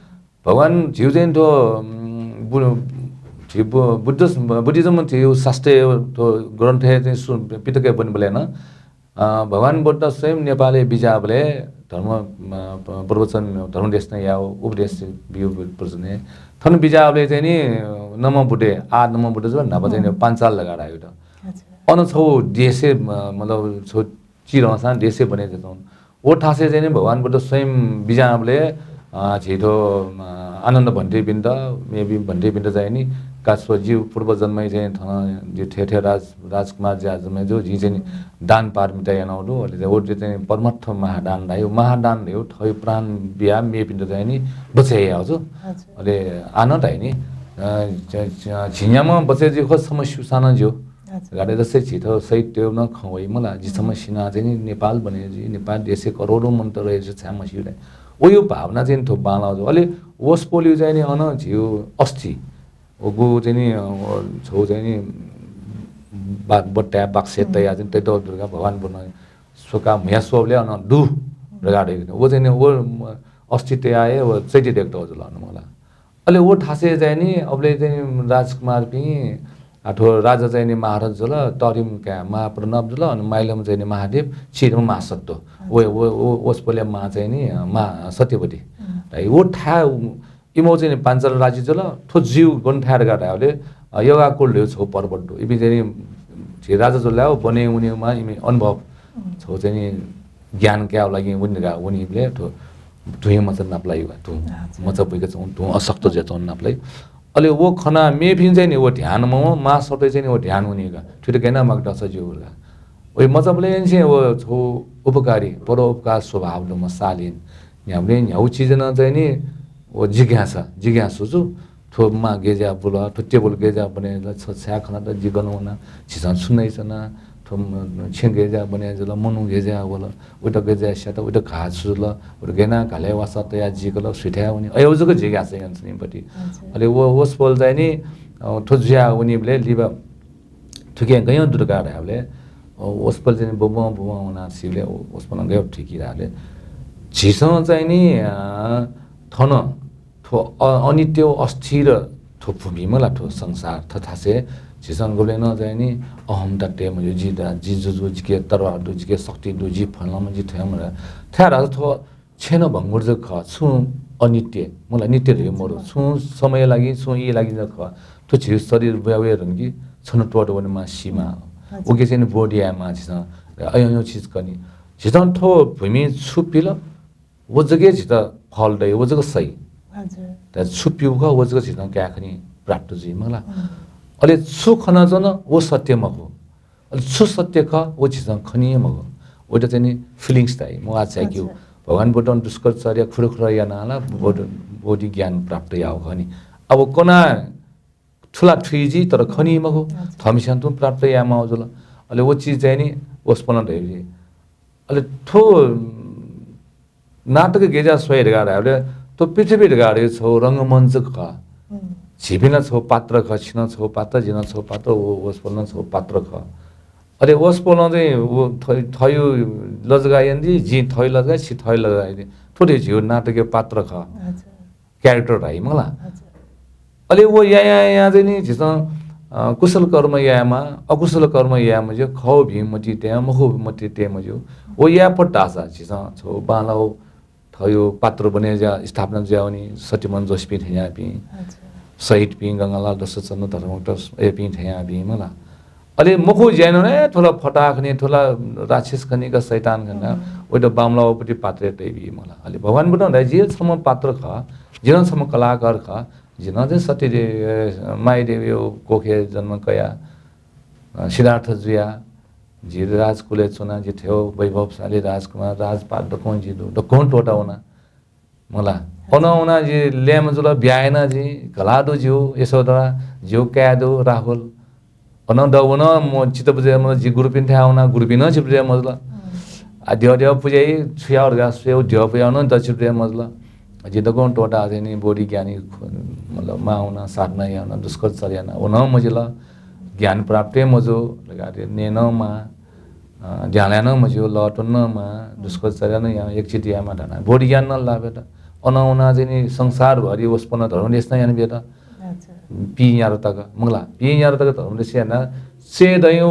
भगवान झीगु चाहिँ थ्व, उम्, बु-, झी बु-, बुद्ध, Buddhism झीगु शास्त्रय् थ्व ग्रन्थय् चाहिँ सु-, पिटकय् ब्वनेबलय् नं, अ, भगवान बुद्ध स्वयं नेपालय् बिज्याःबलय् धर्म, अ, प-, प्रवचन, धर्म देशना याः, उपदेश बियो प्रवचनय्। थन बिज्याःबलय् चाहिँ नि नमः बुद्धे, आ नमः बुद्धे जु न्हापा चाहिँ नि हम्म। पाञ्चाल धकाः धाःगु त। अच्छा। अन छौ देशय्, अ, मतलब छौ चिरंसां देशय् बने जतौं। व थासय् चाहिँ नि भगवान बुद्ध स्वयं बिज्याःबलय्, अ, झी थ्व, अ, आनन्द भन्तेपिन्त, मेपिं भन्तेपिन्त चाहिँ नि का स्व जिगु पूर्व जन्मय् चाहिँ थन जि थेथे राज-, राजकुमार ज्या जन्मय् जु, जिं चाहिँ नि दान पारमिता यानागु दु। अले चाहिँ व चाहिँ परमत्थ महादान धाइ, महादान धाइ, थःगु प्राण बिया मेपिन्त चाहिँ नि बचय् यायेगु जु। हजुर। अले आनं धाइ नि, अ, झ-, झ-, झिंन्याम्ह बचय् जुइ खः, छम्ह स्यूसां नं ज्यू। हजुर। गाडे जस्तै झी थ्व शहीद तयेगु नं खँ वइ मला, झी छम्ह सिनाः चाहिँ नि नेपाल बने जुइ, नेपाल देशय् करोडौं मनूत रहे जुइ छाय् मस्यू धाइ। वयो भावना चाहिँ नि थ्व बांलाः जुल। अले वसपोलयु चाहिँ नि अन झीगु अस्थि, वगु चाहिँ नि, अ, छगू चाहिँ नि बा-, बट्टाय् बाक्सय् तयाः चाहिँ तयेत दुर्गा भगवान बुद्ध स्वकाः म्हुया स्वःबलय् अन दु धकाः धइगु। व चाहिँ नि व अस्थि तयाः हे व चैत्य देय्‌केत जुल अन मला। अले व थासय् चाहिँ नि अबलय् चाहिँ नि राजकुमारपिं, आ, थ्व राजा चाहिँ नि महारथ जुल, तःधिम्ह काय् महाप्रणव जुल, अनि माइलम्ह चाहिँ नि महादेव, चिधिम्ह महासत्व। व, व, व, वसपोलया मां चाहिँ नि, अ, मां सत्यवती। अँ। धाइ व थाय् इमिगु चाहिँ नि पाञ्चाल राज्य जुल, थ्व जुइगु गन थाय् धकाः धायेबलय्, अ, यगाकुल धइगु छगू पर्वत दु। इपिं चाहिँ नि झी राजा जुल धायेबलय् वनय् वनेमाः इमि अनुभव। अँ। छगू चाहिँ नि ज्ञान कायेगु लागि वने धकाः वनीबलय् थ्व धुँया मचा नापलाइ का, धुँ। अच्छा। मचा बुइकाच्वंगु, धुँ अशक्त जुयाच्वंगु नापलाइ। अले व खनाः मेपिं चाहिँ नि व ध्यान मवं, महासत्वय् चाहिँ नि व ध्यान वनी का। थुइत गय् यानाः माकेत सः ज्यू का। वइ मचाबलय् यंनिसें व छगू उपकारी, परोपकार स्वभाव दुम्ह शालीन। न्ह्याबलें न्ह्यागु चिजय् नं चाहिँ नि व जिज्ञासा, जिज्ञासु जु। थ्व मां गय् जुयाः बुल, थ्व टेबल गय् जुयाः बने जुल, छ छाय् खनात, जि गन वना, झीसं छु नयाच्वना, थ्व म-, छेँ गय् जुयाः बने जुल, मनू गय् जुयाः वल, उइत गय् जुयाः स्यात, उइत घाः छु जुल, उइत गय् यानाः घालय् वासः तयाः जीकल, सुथाय् वनी, अय् जक जिज्ञासा यंनिसें पति। अच्छा। अले व वसपोल चाहिँ नि, अ, थ्व जुयाः वनीबलय् लिपा थुकिं गय् दु धकाः धायेबलय्, अ, वसपोल चाहिँ नि बुबुं बुबुं वनाः सीबलय् व-, वसपोलं गय् थुइकी धायेबलय्, झीसं चाहिँ नि, अ, थन थ्व अ-, अनित्य व अस्थिर थ्व भूमि मला, थ्व संसार, थ्व थासय् झीसं गुबलें नं चाहिँ नि अहमता तये मज्यू, जि दा, जि जुजु, जिके तरवार दु, जिके शक्ति दु, जि फलानाम्ह, जि थुयाम्ह। थ्व धाःसा थ्व क्षणभंगुर जक खः, छुं अनित्य, मला नित्य धइगु मरु, छुं समयया लागि, छुं इया लागि जक खः। थ्व झीगु शरीर वया वये धुंकी, छन्हु त्वःता वनेमाः, सीमाः। हजुर। उके चाहिँ नि बोध यायेमाः झीसं, अय् अय् चिज खनी। झीसं थ्व भूमिइ छु पिल, व जक हे झीत फल दइ, व जक सही। हजुर। तर छु प्यू खः, व जक झीसं काये खनी, प्राप्त जुइ मला। अँ। अले छु खनाच्वन, व सत्य मखु। अले छु सत्य खः, व झीसं खनी हे मखु। वइत चाहिँ नि feelings धाइ, मगाः छाय्‌केगु। अच्छा। भगवान बुद्धं दुष्कर चर्या खुरखुर यानाः ला बोध-, बोधि ज्ञान प्राप्त याःगु खः नि। अब कनाः थुला थुइ जुइ, तर खनी मखु। अच्छा। थःम्हस्यां तुं प्राप्त यायेमाःगु जुल। अले व चिज चाहिँ नि वसपोलं धयादी। अले थ्व नाटक गय् जुयाः स्वये धकाः धायेबलय् थ्व पृथ्वी धकाः धइगु छगू रंगमञ्च खः। हम्म। झीपिं नं छगू पात्र खः, छि नं छगू पात्र, जि नं छगू पात्र, व वसपोल नं छगू पात्र खः। अले वसपोलं चाहिँ व थ-, थःगु लजगाः यानादी, जिं थःगु लजगाः, छि थःगु लजगाः यानादी। थ्व धइगु झीगु नाटकया पात्र खः। अच्छा। Character धाइ मला। अच्छा। अले व यायां यायां चाहिँ नि झीसं, अ, कुशल कर्म यायेमाः, अकुशल कर्म याये मज्यू, खः भिं मतिइ तये, मखु भिं मतिइ तये मज्यू। व याये फत धाःसा झीसं छगू बांलाःगु थःगु पात्र बने जुयाः स्थापना जुयावनी, सत्यमन जोशीपिं थेंयापिं, अच्छा। शहीदपिं गंगालाल दशरथचन्द्र धर्मगुप्त अय्‌पिं थेंयापिं मला। अले मखु ज्या यानाः, ए, थ्व ला फटाहा खनी, थ्व ला राक्षस खनी का, शैतान खनी का, हम्म। वइत बांमलाःगु पात्रय् तयाबी मला। अले भगवान बुद्धं धाइ, जि छम्ह पात्र खः, जि नं छम्ह कलाकार खः, जि नं चाहिँ सत्यदेवी, मायादेवीया कोखय् जन्म कयाः, अ, सिद्धार्थ जुयाः, जि राजकुलय् च्वना, जि थ्व वैभवशाली राजकुमार, राजपाट दक्वं जि दु, दक्वं त्वःता वना। मला। अन वना जि ल्याय्म्ह जुल, ब्याहा याना जि, घला दु ज्यू यशोधरा, ज्यू काय् दु राहुल। अन द वन म चित्त बुझे मजुल, जि गुरुपिं थाय् वना, गुरुपिं नं चित्त बुझे मजुल। हम्म। आ, द्यः द्यः पुजा याइ, छु याये धकाः स्वये, द्यः पुजा नं द चित्त बुझे मजुल। जि दक्वं त्वःता चाहिँ नि बोधि ज्ञानी खु-, मतलब, माः वना, साधना याना, दुष्कर चर्या याना, व नं मजिल। ज्ञान प्राप्त हे मजू, लगायत नये नं माः, अ, ध्यान याये नं मज्यू, लः त्वने नं माः, दुष्कर चर्या नं याये, एकचित्त यायेमाः धकाः बोधि ज्ञान नं लाभय् त। अन वना चाहिँ नि संसारभरि वसपोलं धर्मदेशना यानाबियात। अच्छा। पीन्यादँ तक, मखुला, पीन्यादँ तक धर्मदेशना यानाः चय्दँयु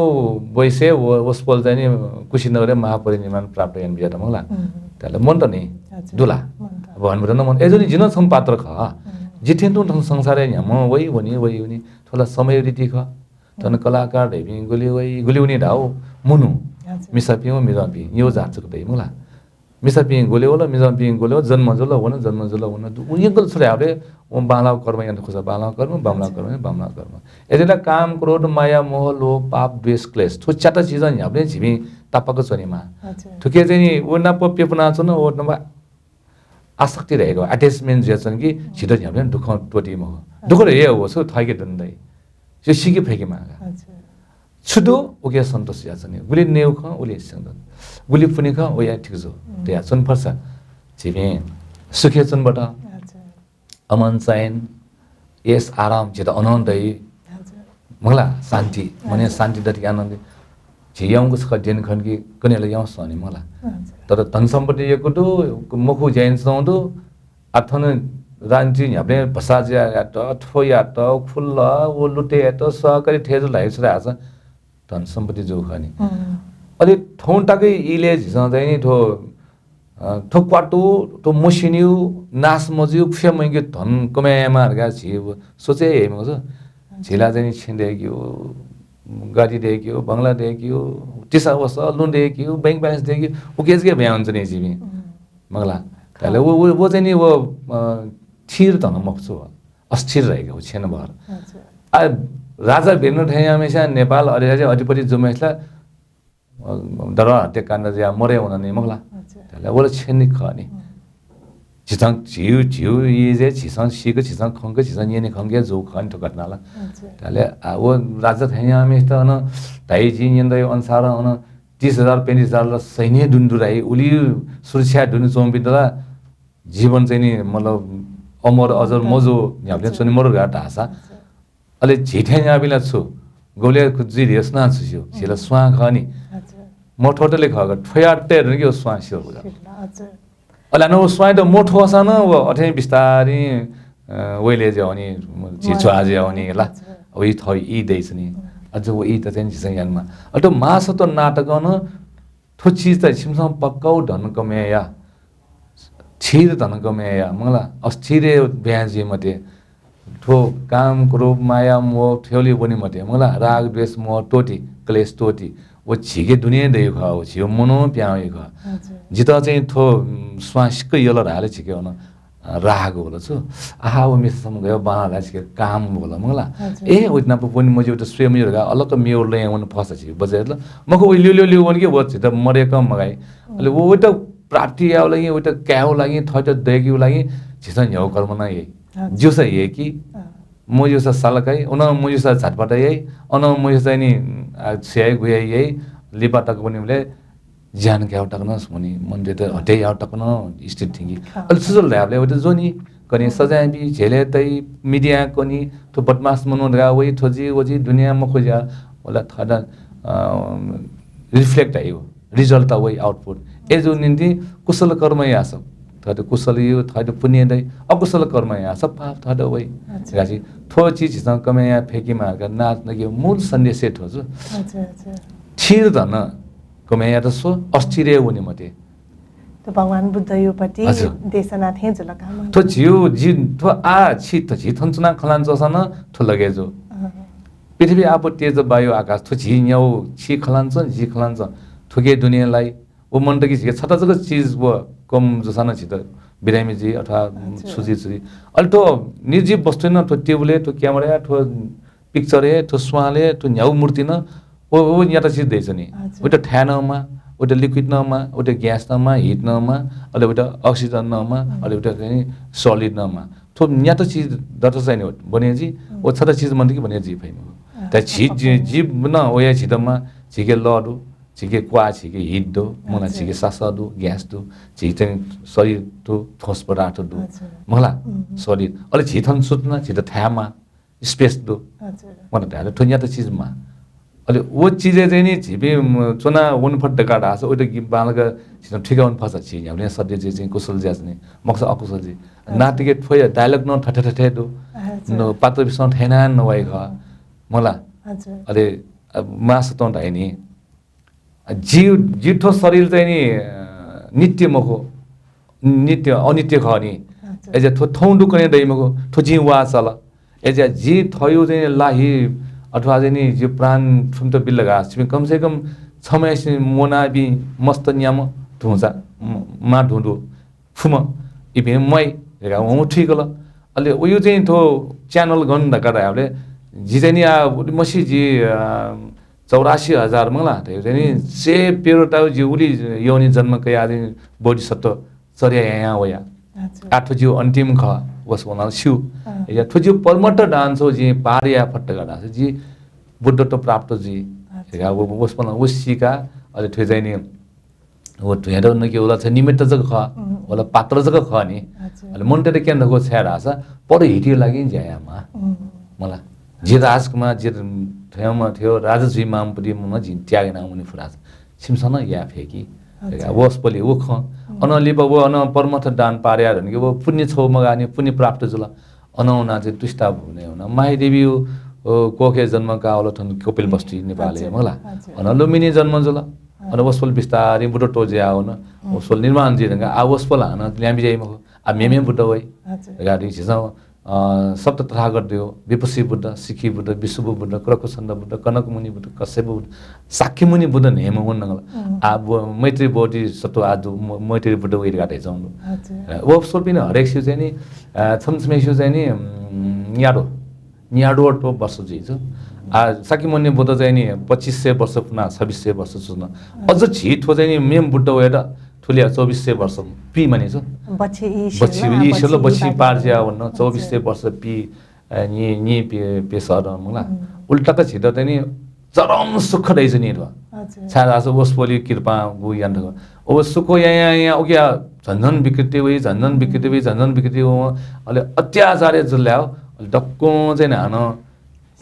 वयसय् व-, वसपोल चाहिँ नि कुशीनगरय् महापरिनिर्वाण प्राप्त यानाबियात, मखुला। हम्म। धायेबलय् मन्त नि, अच्छा, दुला। मन्त। भगवान बुद्ध नं मन्त। अय्जूगुलिं जि नं छम्ह पात्र खः। हम्म। जि थें तुं थन संसारय् न्ह्याम्ह वइ, वनी, वइ, वनी। थ्व ला समय रीति खः। थन हम्म। कलाकार धइपिं गुलि वइ, गुलि वनी धाःगु मनू। हजुर। मिसापिं व मिजंपिं, यो जात जक दइ, मखुला। मिसापिं गुलि वल, मिजंपिं गुलि वल, जन्म जुल, वन, जन्म जुल, वन। दु-, उ यंकल छु धायेबलय्, व बांलाःगु कर्म याना खुसा बांलाःगु कर्म, बांमलाःगु अच्छा। कर्म, बांमलाःगु कर्म। अय्जूगुलिं काम, क्रोध, माया, मोह, लोभ, पाप, द्वेष, क्लेश। थ्व च्यात चिजं न्ह्याबलें झीपिं तापाक च्वनेमाः। अच्छा। थुके चाहिँ नि, व नाप प्यपुनाच्वन, व नाप आसक्ति धइगु, attachment जुयाच्वन कि झीत न्ह्याबलें दुःखं त्वःती मखु। दुःख धइगु हे व छु थःके दने दइ। जो सीके फय्केमाः का। अच्छा। छु दु, उके सन्तोष जुयाच्वनी। गुलि नेउ खं, उलि सन्तोष। गुलि पुण्य खं, उया ठीक जू। हम्म। तया च्वने फर्सा। झीपिं सुखे च्वने बट। हजुर। अमन चैन, यश आराम झीत अनं दइ। हजुर। मखुला, शान्ति। मने हजुर। शान्ति दत कि आनन्द। झी याउँगु छकः देन खन कि कन्हय् ला याउँसे नि मखुला। हजुर। तर धन सम्पत्ति यक्व दु, मखु ज्या यानाच्वंगु दु। आः थन राजनीति न्ह्याबलें भसाज्या यात, थ्व यात, खुल्ल, व लुटे यात, सहकारी थें जुल धाइ छु धाःसा धन सम्पत्ति जू खः नि। हम्म। अले थौं तक इलय् झीसं चाहिँ नि थ्व, अ, थ्व क्वातु, थ्व मस्यनिउ, नाश मजुइउ, खुया मयंके धन कमय् यायेमाः धकाः झी सोचे हे याइ मखु। झी ला चाहिँ नि छेँ दय्केउ, गाडी दय्केउ, बंगला दय्केउ, तिसा वसः लुँ दय्केउ, bank balance दय्केउ, उके जक ब्याहा वंच्वनी झीपिं। हम्म। मखुला। धाःले व, व, व चाहिँ नि व, अ, थिर धन मखु छु, अस्थिर धाइगु व छेँ नं बहर। हजुर। आ, राजा वीरेन्द्र थें याःम्हेस्यां नेपाल अधिराज्य अधिपति जूम्हेसित ला, अ, दरबार हत्याकाण्ड जुयाः मरे वन नि मखुला। हजुर। धाःले व ला छेँ नि खः नि। हम्म। झीसं झीउ, झीउ इजय् झीसं सीक, झीसं खंक, झीसं न्यने खंके जू खः नि थ्व घटना ला। हजुर। धाःले, आ, व राजा थें याःम्हेसित अन धाइ जिं न्यने दइ अनुसार अन तीस हजार, पैंतीस हजार ला सैन्य दुने दु धाइ, उलि सुरक्षा दुने च्वंपिन्त ला जीवन चाहिँ नि, मतलब, अमर अजर मजू, न्ह्याबलें च्वने मरु धकाः धाःसा। अले झी थें न्ह्याःपिं ला छु? गुबलें जुइ धइगु सुनां छु स्यू? झी ला स्वां खः नि। मथ्वतले खः का, थ्वयातय् धुन कि व स्वां स्यू का। अले हानं व स्वांयात मथ्वःसां नं व अथें बिस्तारं, अ, वइले ज्या वनी, झी ज्वाः ज्या वनी ला। व ई थः ई दइच्वनी। अझ व ईत चाहिँ झीसं यानामाः। अले थ्व महासत्व नाटकं नं थ्व चिज त छिमिसं पक्काउ धन कमय् या, थिर धन कमय् या, मखुला, अस्थिर ब्याहा जुइ मते। थ्व काम, क्रोध, माया, मोह थ्यंलि वने मते, मखुला, राग, द्वेष, मोह त्वःति, क्लेश त्वःति। व झीके दुने दइगु खः, व झीगु मनं पिहां वइगु खः। हजुर। जितः चाहिँ थ्व, उम्, स्वां सिक्क यल धाःले झीके वन। अ, राग वल छु। आहा, व मिसा सम्म गयो, बांला ला छिके काम वल, मखुला। हजुर। ए, उइत नाप वने मज्यू, उइत स्वये मज्यू धकाः अलग मेव लँय् वन फसा छि, बचय् यात ल। मखु, व ल्यू ल्यू ल्यू वन कि व झीत मदय्कं मगाइ। अले व, उइत प्राप्ति याउ लागि, उइत कायेउ लागि, थःत दय्केउ लागि झीसं न्ह्याउ कर्म नं याइ। हजुर। ज्यूसा हे कि, अँ। मज्यूसा सालकाइ, अन मज्यूसा झाटपाटा याइ, अन मज्यूसा चाहिँ नि, आ, छ्याइ गुयाइ याइ, लिपा तक वनेबलय् ज्यान कायेउ तक नं स्वनी, मन्दिरय् हत्या याउ तक नं स्थिति थिंकी। अले छु जुल धायेबलय् वइत ज्वनी, कन्हय् सजाय बी, झेलय् तइ, media कनी, थ्व बदमास मनू धकाः वइ, थ्व जी, व जी, दुनियाँ मखुज्या, वला थःत, अ, reflect धाइगु, result त वइ, output। अय् जूगु निंतिं कुशल कर्म याःसा थःत कुशल यु, थःत पुण्य दइ, अकुशल कर्म याःसा पाप थःत वइ। अच्छा। थ्व चिज झीसं कमय् याये फय्केमाः धकाः नाच नगेया मूल सन्देश हे थ्व जु। अच्छा, अच्छा। थिर धन कमय् यात स्व, अस्थिर हे वने मते। त भगवान बुद्धयुपति हजुर। देशना थें जुल का। थ्व झिउ जि, थ्व आ छि, थ्व झी थन च्वना खँ ल्हाना च्वंसां नं थ्व लगे जु। अँ। पृथ्वी, आपु, तेज, वायु, आकाश, थ्व झी न्याउ छि खँ ल्हाना च्वं, जि खँ ल्हाना च्वं। थुके दुने लाइ। व मनूत कि झीके छता जक चिज व कम जूसां नं झीत बिरामी जुइ अथवा अच्छा। छु जुइ, छु जुइ। अले थ्व निर्जीव वस्तु नं थ्व टेबुलय्, थ्व क्यामेराय्, थ्व picture हे, थ्व स्वांलय्, थ्व न्ह्यागु मूर्ति नं व, व न्यात चिज दइच्वनी। अच्छा। उइत थाय् नं माः, उइत liquid नं माः, उइत gas नं माः, heat नं माः, अले उइत oxygen नं माः, हम्म। अले उइत चाहिँ solid नं माः। थ्व न्यात चिज दत चाहिँ नि बने जुइ, हम्म। व छता चिज मन्त कि बने जुइ फइ मखु। अँ, त झी, अँ, जि, अँ। जीव नं वया झीत माः, झीके लः दु, झीके क्वाः, झीके heat दु, मखुला अच्छा। झीके सासः दु, gas दु, झी चाहिँ शरीर दु, ठोस पदार्थ दु, अच्छा। मखुला हम्म। शरीर। अले झी थन सुतना, झीत थाय् माः, space दु। हजुर। मखुला धायेबलय् थ्व न्यात चिज माः। अले व चिजय् चाहिँ नि झीपिं, म, च्वना वने फत धकाः धाःसा उइत गि-, बांलाक झीसं थुइका वने फसा झी न्ह्याबलें सत्य जुइ चाहिँ कुशल जुयाच्वनी, मखुसा अकुशल जुइ। हजुर। नाटकय् थ्वया dialogue नं थथे थथे दु। हजुर। न, पात्रपिसं थथे याना नवाइ खः। मखुला। हजुर। अले, अ, महासत्वं धाइ नि, जि, जि थ्व शरीर चाहिँ नि, अ, नित्य मखु, नित्य, अनित्य खः नि। अच्छा। अय्‌जुया थ्व थौं दुकने दइ मखु, थ्व जिं वाःचाल। अय्‌जुया जि थःयु चाहिँ नि ला हि अथवा चाहिँ नि जि प्राण थुमित बिल धकाः छिपिं कम से कम छम्हय्‌सिनं म्वनाबी मस्त न्याम्ह धुंचा, म-, मां धुं दु। फुम्ह, इपिं म्वाइ धकाः वं थुइकल। अले उयु चाहिँ थ्व channel गन धकाः धायेबलय् जि चाहिँ नि आ, उलि मसि जि, अ, चौरासी हजार मखुला, धयागु चाहिँ नि, से पेरोताउ जि उलि योनि जन्म कयाः चाहिँ बोधिसत्व चर्या यायां वया। अच्छा। आ थ्व जिउ अन्तिम खः, वस वनाल स्यू। अँ। या थ्व जिउ परमत्त दान छौ जि पार याये फत धकाः धाःसा जि बुद्धत्व प्राप्त जुइ। धकाः व, व वसपोलं व सीकाः, अले थ्व चाहिँ नि, व धुँयात नके वला छ निमित्त जक खः, उम्। वला पात्र जक खः नि। हजुर। अले मनूतय्त क्यने धकाः छाय् धाःसा परहितया लागि ज्या यायेमाः। उम्। मला, जि राजकुमार, जि थ्वयाम्ह थ्व राजा जुइमाःम्ह पति मनं जिं त्याग याना वने फु धाःसा छिमिसं नं याये फय्कि। अच्छा। धकाः वसपोलया व खँ। हम्म। अनं लिपा व अनं परमथ दान पार याः धुनकि व पुण्य छगू मगाः नि, पुण्य प्राप्त जुल। अनं वनाः चाहिँ तुष्टा भुवनय् वनाः मायादेवी, अ, कोखय् जन्म काः वल थन कपिलवस्तु नेपालय्, अच्छा, मला। अच्छा। अनं लुम्बिनी जन्म जुल। हाँ। अनं वसपोल बिस्तारं बुद्धत्व जुयाः वन। हम्म। वसपोल निर्वाण जुइ धुंकाः आः वसपोल हानं ल्याहां बिज्याइ मखु। आः मेमेगु बुद्ध वइ। अच्छा। धकाः झीसं अ, सप्त तथागत दु, विपस्सी बुद्ध, शिखी बुद्ध, विसुव बुद्ध, क्रकुच्छन्द बुद्ध, कनकमुनि बुद्ध, कश्यप बुद्ध, शाक्यमुनि बुद्ध न्हय्म्ह वंगु दु। हम्म। आः ब-, मैत्री बोधिसत्व आः दु, म-, मैत्री बुद्ध वइ धकाः धयाच्वंगु दु। हजुर। अ, वसपोलपिनि हरेकसिया चाहिँ नि, अ, छम्ह छम्हेसिया चाहिँ नि, उम्, न्याद्वः, न्याद्वःत्व वर्ष जुइ। आः शाक्यमुनि बुद्ध चाहिँ नि पच्चिस सय वर्ष पुनाः छब्बिस सय वर्ष जुल। हजुर। अझ झी थ्व चाहिँ नि मेम्ह बुद्ध वयेत थुलि चौबिस सय वर्ष पीमानि छु। बच्छि ईसे बच्छि ला, ईसे ला बच्छि बच्छि पार जुयाः वन, हजुर। चौबिस सय वर्ष पी, अ, नि, नि पे, पेसर मला। हम्म। उल्टा त झीत चाहिँ नि चरम सुख दइच्वनी थ्व। हजुर। छाय्धाःसा वसपोलया कृपां व यानाः। व सुख यां यां यां उकिया झन झन विकृति वइ, झन झन विकृति वइ, झन झन विकृति वइ। अले अत्याचार जुल धाःसा, अले दक्वं चाहिँ नि हानं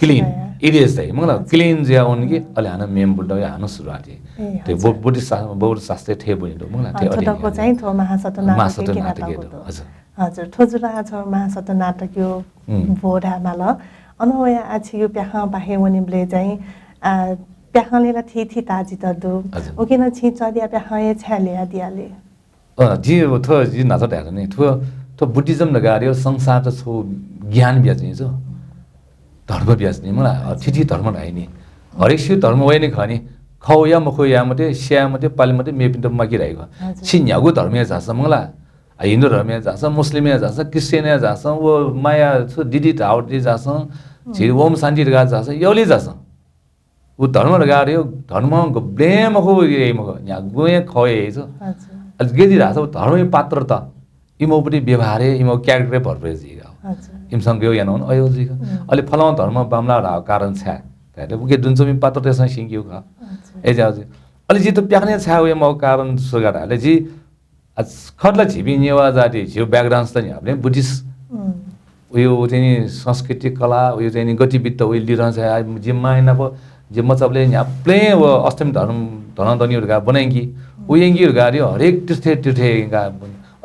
clean, सिधाया। Erase धाइ, मला, हजुर। Clean जुयाः वन कि, अले हानं मेम्ह बुद्ध वइ हानं सुरुवात याइ। ए, थ्व हजुर। बौ-, बौद्ध शा-, बौद्ध शास्त्रय् थथे ब्वनी दु, मला, अ, थ्व थ्व अध्ययन दक्व याइ। चाहिँ थ्व महासत्व नाटकय् महासत्व क्यनातःगु नाटकय् दु। दु, हजुर। हजुर, थ्व जुल आः छ महासत्व नाटकया, उम्। ब्व धायेमाल। अनं वयाः आः छिगु प्याखं पाखें वनेबलय् चाहिँ, आ, प्याखंलय् ला थीथी ताःजित दु। हजुर। उकिं नं छिं चर्या प्याखं हे छाय् ल्ययादिया ले? अ, जिं थ्व जिं न्हाचः धयाथें नि, थ्व, थ्व Buddhism धकाः धाःगु संसारत छगू ज्ञान बियाच्वनी, धर्म बियाच्वनी, मला, अ, थीथी धर्म धाइ नि। हरेकसिगु धर्म वइ नि खः नि, खः या मखु या मते, स्याये मते, पाले मते, मेपिन्त माकि धाइ खः। हजुर। छि न्ह्यागु धर्मय् झासँ, मला, अ, हिन्दू धर्मय् झासँ, मुस्लिमय् झासँ, क्रिश्चियनय् झासँ, व माया छु दिदी धावटी झासँ, उम्। झी ओम शान्ति धकाः झासँ, यलि झासँ। उ धर्म धकाः धाःगु, धर्म गबलें मखु, याइ मखु, न्ह्यागु हे खः याइ छु। हजुर। अले गय् जुइ धाःसा उ धर्मया पात्रत, इमिगु पति व्यवहारय्, इमिगु character-य् भर जुइ का। हजुर। इमिसं गय् यानाः वन अय् जुइ का। उम्। अले फलां धर्म बांमलाः धाःगु कारण छाय् धाःसा उकी दुने च्वंपिं पात्रतय्सं स्यंकीगु का। हजुर। अय् जुइ। अले जि थ्व प्याखनय् छाय् वये माःगु कारण छु का धाःसा जि आ, खः ला झीपिं नेवाः जाति, झीगु background ला न्ह्याबलें Buddhist। उम्। उयो चाहिँ नि संस्कृति, कला, उयो चाहिँ नि गतिविधि, उयो लिधं चाहिँ आ, जि मांया नाप, जि मचाबलय् न्ह्याबलें व अष्टमी धर्म, धनं दनिउ धकाः ब्वनायंकी। उम्। उ यंकी धकाः धाःगु हरेक तीर्थे, तीर्थे यंकाः।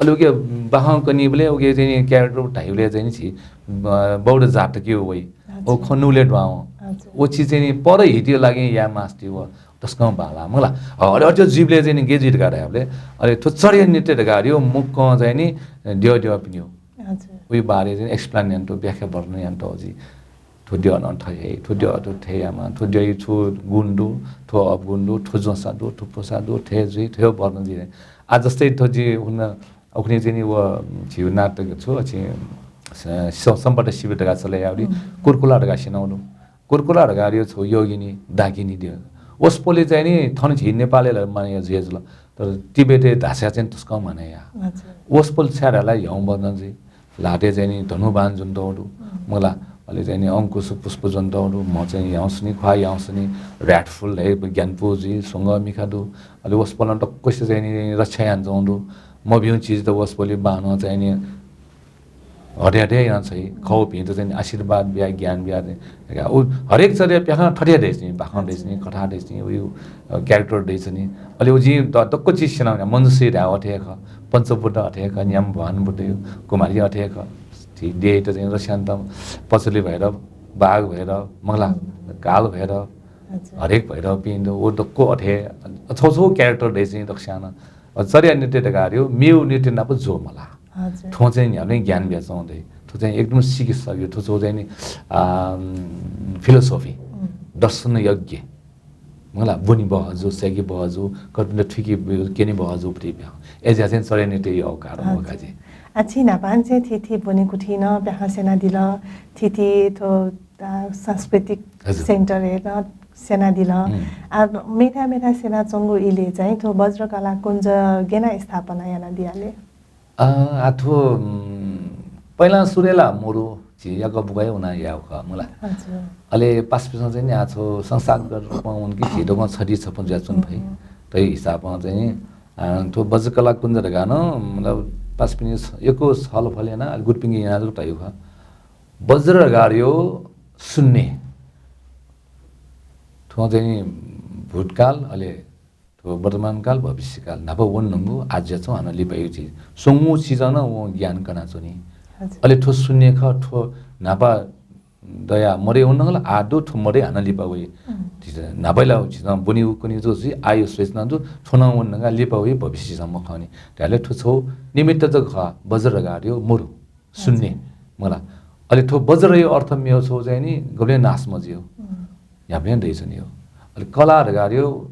अले उकी बाखं कनीबलय् उकी चाहिँ नि character धाइबलय् चाहिँ नि झी, अ, बौद्ध जातकी वइ। अच्छा। उ खँ नुगलय् दुहां वं। अच्छा। उ चिज चाहिँ नि परहितया लागि याये मास्ति व तसकं बांलाः, मखु ला। अ, अले अथे जुइबलय् चाहिँ नि गय् जुइ धकाः धायेबलय्, अले थ्व चर्या नृत्य धकाः धाःगु मक्कं चाहिँ नि द्यः द्यःपिनिगु। हजुर। उयो बारे चाहिँ explain यानातु, व्याख्या वर्णन यानातु जि। थ्व द्यः नं थथे, थ्व द्यः थथे यायेमाः, थ्व द्यःया छु गुण दु, थ्व अवगुण दु, थ्व ज्वंसा दु, थ्व प्वसा दु, थथे जुइ, थथे वर्णन जुइ। आ, जस्तै थ्व जि हुन, उखुन्हु चाहिँ नि व झीगु नाटक छु, छि, स-, स-, सम्पदा शिविर धकाः चले याःगु दु, हम्म। कुर्कुला धकाः स्यनागु दु। कुर्कुला धकाः धाःगु छगू योगिनी, डाकिनी दु। वसपोलया चाहिँ नि थन झी नेपालय् ला माने जुया जुल। तर तिब्बतय् धाःसा चाहिँ तसकं माने याः। अच्छा। वसपोल छाय् धाःसा ह्याउँबदँ जुइ। ल्हातय् चाहिँ नि धनुबाण ज्वनातःगु दु। हम्म। मखु ला, अले चाहिँ नि अंकुश पुष्प ज्वनातःगु दु। म्ह चाहिँ ह्याउँसे नि, ख्वाः ह्याउँसे नि, wrathful हे ज्ञानपू जुइ, स्वंगः मिखा दु। अले वसपोलं दक्वसित चाहिँ नि रक्षा यानाच्वंगु दु। मभिंगु चिजत वसपोलया बाणं चाहिँ नि हटे हटे यानाः छ्वइ, खः भिंत चाहिँ आशीर्वाद बिया, ज्ञान बिया चाहिँ। उ हरेक चर्या प्याखं थथे दइच्वनी, बाखं दइच्वनी, कथा दइच्वनी, उयो, अ, character दइच्वनी। अले उ जिं द-, दक्व चिज स्यनावनी, मञ्जुश्री धायेगु अथे हे खः, पञ्चबुद्ध अथे हे खः, न्याम्ह भवानी बुद्ध, कुमारी अथे हे खः। झी देय्‌त चाहिँ रस्यान्तं पचली भैरव, बाघ भैरव, मखु ला, काल भैरव, अच्छा। हरेक भैरवपिं दु, उ दक्व अथे हे, छगू छगू character दइच्वनी दक्वस्यां नं। अ, चर्या नृत्य धकाः धाःगु मेगु नृत्य नाप ज्वः मलाः। हजुर। थ्व चाहिँ न्ह्याबलें ज्ञान बियाच्वंगु दु। थ्व चाहिँ एकदम सिकि सग्यो। थ्व चाहिँ नि, आ, उम्, philosophy, उम्। दर्शन यज्ञ। मखु ला, ब्वने बहःजू, सय्‌के बहःजू, कर्पिन्त थुइके ब-, क्यने बहःजू पति प्याखं। अय्‌जुयाः चाहिँ चर्या नृत्य याःगु कारण हजुर। वःगु का जि। आ, छिं न्हापां चाहिँ थीथी ब्वनेकुथिइ नं प्याखं स्यनादिल, थीथी थ्व, आ, सांस्कृतिक हजुर। Center-य् नं स्यनादिल। उम्। आ, मेथाय् मेथाय् स्यनाच्वंगु इलय् चाहिँ थ्व वज्रकला कुञ्ज गय् यानाः स्थापना यानादिया ले? अ, आ, थ्व, उम्, पहिला सुरुइ ला मरु, झी याकःबुकः हे वना याःगु खः मला। हजुर। अले पासापिंसं चाहिँ नि आ छगू संस्थागत रूपमा वन कि झी दक्वं छधी छपु जुयाच्वने फइ। उम्। थ्व हिसाबं चाहिँ नि, अ, थ्व वज्रकला कुञ्ज धकाः नं मतलब पासापिनि यक्व छलफल याना अले गुरुपिंके याना जक तयागु खः। वज्र धकाः धइगु शून्य। थ्व चाहिँ नि भूतकाल अले थ्व वर्तमानकाल, भविष्यकाल न्हापा वने धुंगु, आः जुयाच्वंगु, हानं लिपा वइगु चिज। स्वंगू चिजं नं वं ज्ञान कनाच्वनी। हजुर। अले थ्व शून्य खः, थ्व न्हापा दयाः मदय् वने धुंकल, आः दु, थ्व मदय् हानं लिपा वइ। उम्। झीसं न्हापाया ला झीसं ब्वनीगु कनीगु जक जुइ, आःया सूचना दु, थ्व नं वने धुंकाः लिपा वइ, भविष्य झीसं मखंनि। धायेबलय् थ्व छगू निमित्त जक खः, वज्र धकाः धइगु मरु, शून्य। हजुर। मला। अले थ्व वज्रया अर्थ मेगु छगू चाहिँ नि गबलें नाश मजुइगु। उम्। न्ह्याबलें दयाच्वनीगु। अले कला धकाः धइगु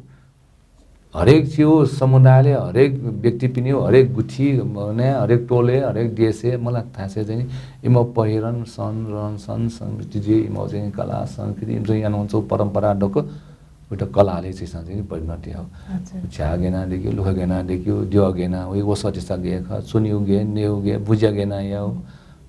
हरेक च्वंगु समुदायले, हरेक व्यक्तिपिनिगु, हरेक गुथि, मने, हरेक टोलय्, हरेक देशय्, मला, थासय् चाहिँ नि इमिगु पहिरन, सन, रहनसहन, संस्कृति, इमिगु चाहिँ कला, संस्कृति, इमिसं याना वंच्वंगु परम्परा दक्व, उइत कलाले झीसं चाहिँ नि परिणत यायेगु। हजुर। झ्याः गय् यानाः दय्केगु, लुखा गय् यानाः दय्केगु, द्यः गय् यानाः, वइ वसः तिसा गय् खः, च्वनेगु गय्, नयेगु गय्, बुज्या गय् यानाः यायेगु,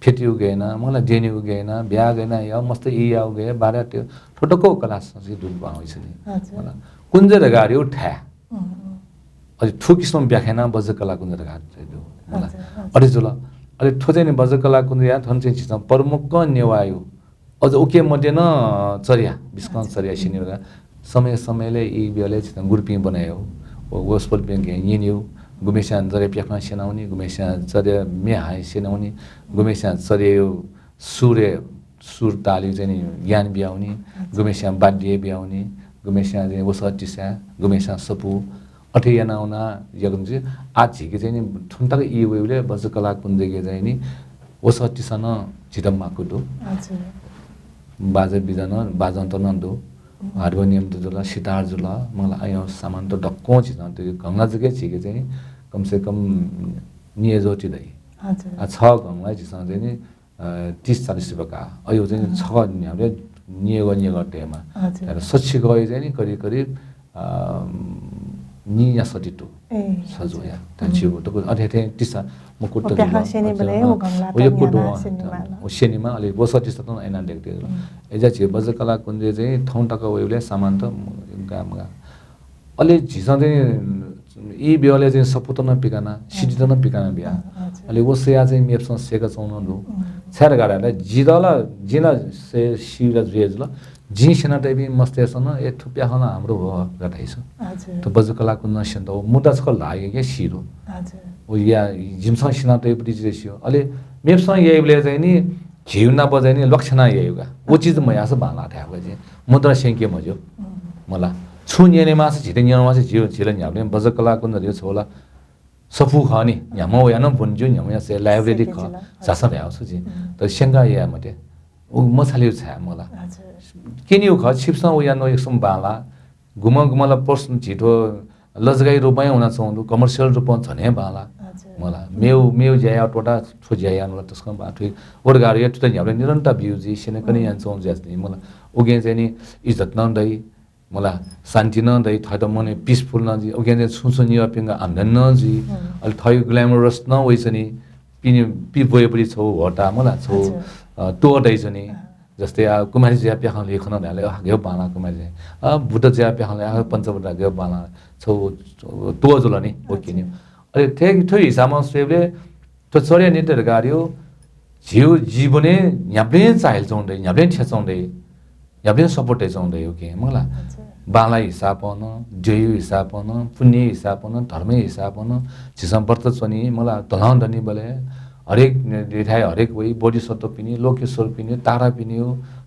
फ्यतुइगु गय् यानाः, मला, द्यनेगु गय् यानाः, ब्याहा गय् यानाः यायेगु, मस्त ई यायेगु गय्, बारा तयेगु, थ्व दक्व कला संस्कृति दुने बां वइच्वनी। हजुर। मला। कुञ्ज धकाः धइगु थाय्। उम्, उम्। अले थ्व किसिमं व्याख्या यानाः वज्रकला कुञ्ज धकाः धइगु दु। मला। हजुर, हजुर। अथे जुल। अले थ्व चाहिँ नि वज्रकला कुञ्जया थन चाहिँ झीसं प्रमुख नेवाःया, अझ उकी मध्ये नं चर्या, बिस्कं, अच्छा, चर्या स्यनीगु। समय समयले ई बेलय् झीसं गुरुपिं ब्वनायेगु। व वसपोलपिं गय् न्यनेगु। गुम्हेस्यां चर्या प्याखं स्यनावनी, गुम्हेस्यां चर्या म्ये हाइ स्यनावनी, गुम्हेस्यां चर्याया सुरय्, सुर तालया चाहिँ नि ज्ञान बियावनी, अच्छा, गुम्हेस्यां वाद्य बियावनी, गुम्हेस्यां चाहिँ वसः तिसा, गुम्हेस्यां सफू, अथे याना वना याकनं चाहिँ आः झीके चाहिँ नि थन तक ई वइबलय् वज्रकला कुञ्जके चाहिँ नि वसः तिसा नं झीत माकू दु। अच्छा। बाजा बिजा नं, बाजंत नं दु। हम्म। हार्मोनियम त जुल, सितार जुल, मला, अय् सामान त दक्वं झीसं त घंला जक झीके चाहिँ कम से कम न्येज्वः ति दइ। अच्छा। आ, छ घंला झीसं चाहिँ नि अ, तीस चालीस रुपैयाँ का। अय् चाहिँ, अँ, छगः न्ह्याबलें न्येगः न्येगः तयेमाः। हजुर। तर सछि गःया चाहिँ नि करिब करिब, अ, नीन्यासठी तु। ए, सजु हजुर। या। त छिगु त अथे थें तिसा मुकुट प्याखं स्यनीबलय्, अँ, व घंला व यक्व तक दु, न्ह्यानाः, अँ, स्यनीमाल। व स्यनीमाः, अले वसः तिसा त याना दय्केत। उम्। अय्‌जा झी वज्रकला कुञ्जय् चाहिँ थौं तक वइबलय् सामान त गामगा। अले झीसं चाहिँ ई बेलय् चाहिँ सफूत नं पिकाना, सिडित नं पिकाना बिया। अँ, हजुर। अले व स्वयाः चाहिँ मेपिसं सय्‌का च्वंगु नं दु। उम्। छाय् धकाः धाःसा जितः ला, जिं ला सय्-, सी ला जुया जुल। जिं स्यना तइपिं मस्तय्‌सं नं, ए, थ्व प्याखं ला हाम्रो हो धकाः धाइसा। हजुर। थ्व वज्रकला कुञ्जं स्यनातःगु मुद्दा छकः ल्हाःगु सी दु। हजुर। व या, जिमिसं स्यना तइपिं जितः स्यू। अले मेपिसं याइबलय् चाहिँ नि, झीगु नाप चाहिँ नि लक्षणा याइगु का। व चिज मयाःसा बांलाः धायेगु का जिं। मुद्रा स्यंके मज्यू। उम्। मला। छुं न्यनेमाःसा झीत न्यनेमाःसा झी, झी ला न्ह्याबलें वज्रकला कुञ्ज धइगु छगू ला सफू खः नि। न्ह्याम्ह वयाः नं ब्वने ज्यू, न्ह्याम्ह वयाः चाहिँ library खः। स्यंके जुल। झासँ धायेगु छु जिं। उम्। तर स्यंकाः याये मते। उ मछालेगु छाय् मला। हजुर। क्यनेगु खः, छिपिसं वयाः नं एक छुं बांलाः। गुम्हं गुम्हं ला प्रश्न झीत लजगाःया रूपमा हे वनाच्वंगु दु, commercial रूपं झन हे बांलाः। हजुर। मला। मेगु, मेगु ज्या याः त्वःताः थ्व ज्या यायेगु ला तसकं बांलाः। थ्व व धकाः धइगु थ्व त न्ह्याबलें निरन्तर बियु जुइ, स्यनेकने, हम्म, यानाच्वंगु जुयाच्वनी। मला। उकिं चाहिँ नि इज्जत नं दइ, मला, शान्ति नं दइ, थःत मनय् peaceful नं जुइ, उकिं चाहिँ छुं छुं नेवाःपिनिगु आम्दानी नं जुइ। हम्म। अले थःगु glamorous नं वइच्वनी, पिने, पि ब्वयेबलय् छगू होता, मला, छगू, हजुर, अ, त्वः दइच्वनी। अँ। जस्तै, आ, कुमारी जुयाः प्याखं ल्हुइ खन धाःबलय्, आ, गय् बांलाः कुमारी जुयाः। आ, बुद्ध जुयाः प्याखं ल्हुइ, आ, पञ्चवटा गय् बांलाः। छगू, छगू त्वः जुल नि, व, हजुर, क्यनेगु। अले थ्व, थ्व हिसाबं स्वयेबलय् थ्व चर्या नृत्य धकाः धइगु झीगु जीवनय् न्ह्याबलें चाहिलाच्वंगु दइ, न्ह्याबलें थ्याच्वंगु दइ, न्ह्याबलें support यानाच्वंगु दइ, OK, मखुला। अच्छा। बांलाया हिसाबं नं, द्यःया हिसाबं नं, पुण्यया हिसाबं नं, धर्मया हिसाबं नं, झीसं व्रत च्वनी, मखुला, धलं दनीबलय् हरेक देथाय् हरेक वइ, बोधिसत्वपिनि, लोकेश्वरपिनि, तारापिनि,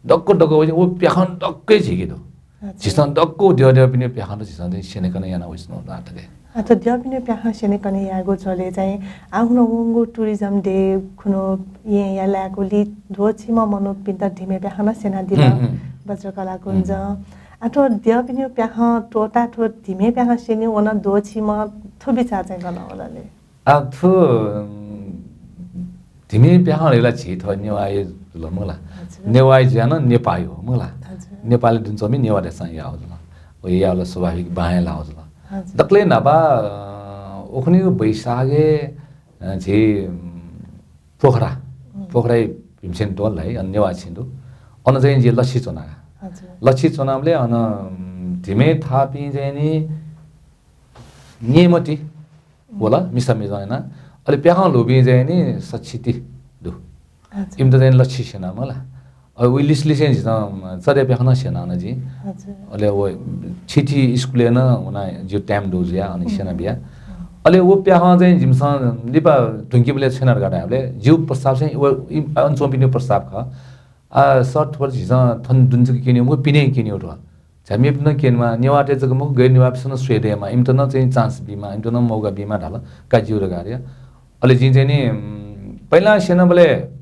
दक्व दक्व वइ, व प्याखं दक्व हे झीके दु। अच्छा। झीसं दक्व द्यः द्यःपिनि प्याखं त झीसं चाहिँ स्यनेकने याना वइच्वनागु दु आः तक हे। अ, थ्व द्यःपिनि प्याखं स्यनेकने यायेगु झ्वलय् चाहिँ आः हुँ वंगु tourism day खुन्हु येँया लाय्कूलिइ द्वःछिम्ह मनूपिन्त धिमय् प्याखं नं स्यनादिल, हम्म, हम्म। वज्रकला कुञ्जं। हम्म। अ, थ्व द्यःपिनि प्याखं त्वःताः थ्व धिमय् प्याखं स्यने वनाः द्वःछिम्ह थ्व बिचाः चाहिँ गन वल ले? आ, थ्व, उम्, धिमय् प्याखं धइगु ला झी थः नेवाःया जुल मखुला। हजुर। नेवाःया जुयाः नं नेपाःया हो मखुला। हजुर। नेपालय् दुने च्वंपिं नेवाः देशं याःगु जुल। व याःगु ला स्वाभाविक बां हे लाःगु जुल। हजुर। दकलय् न्हापा, अ, उखुन्हुया वैशाखय्, अ, झी, उम्, पोखरा, उम्। पोखराया भीमसेन तोल धाइ, अन नेवाः छेँ दु। अन चाहिँ जिं लच्छि च्वना। हजुर। लच्छि च्वनाबलय् अन, उम्, धिमे थाःपिं चाहिँ नि निम्ह ति वल, मिसा मिजं याना। अले प्याखं ल्हूपिं चाहिँ नि सच्छि ति दु। हजुर। इमित चाहिँ लच्छि स्यना मला। अ, उइ लिसलिसें झीसं चर्या प्याखं नं स्यना न जिं। हजुर। अले व छिथि स्कुलय् नं वना जिउ time दु जुया, अनि स्यना बिया। अले व प्याखं चाहिँ जिमिसं लिपा धुंकीबलय् छ्यना धकाः धायेबलय् जिउ प्रस्ताव चाहिँ व इम-, अन च्वंपिनिगु प्रस्ताव खः। आ, सर, थ्व झीसं थन दुने जक क्यनेगु मखु, पिने क्यनेगु थ्व। झ्याम्हेपिन्त क्यनेमा, नेवाःतय् जक मखु, गैर नेवाःपिन्सं नं स्वये दयेमा, इमित नं चाहिँ chance बीमा, इमित नं मौका बीमा धाल, का ज्यू धकाः धाल। अले जिं चाहिँ नि, उम्, पहिला स्यनाबलय्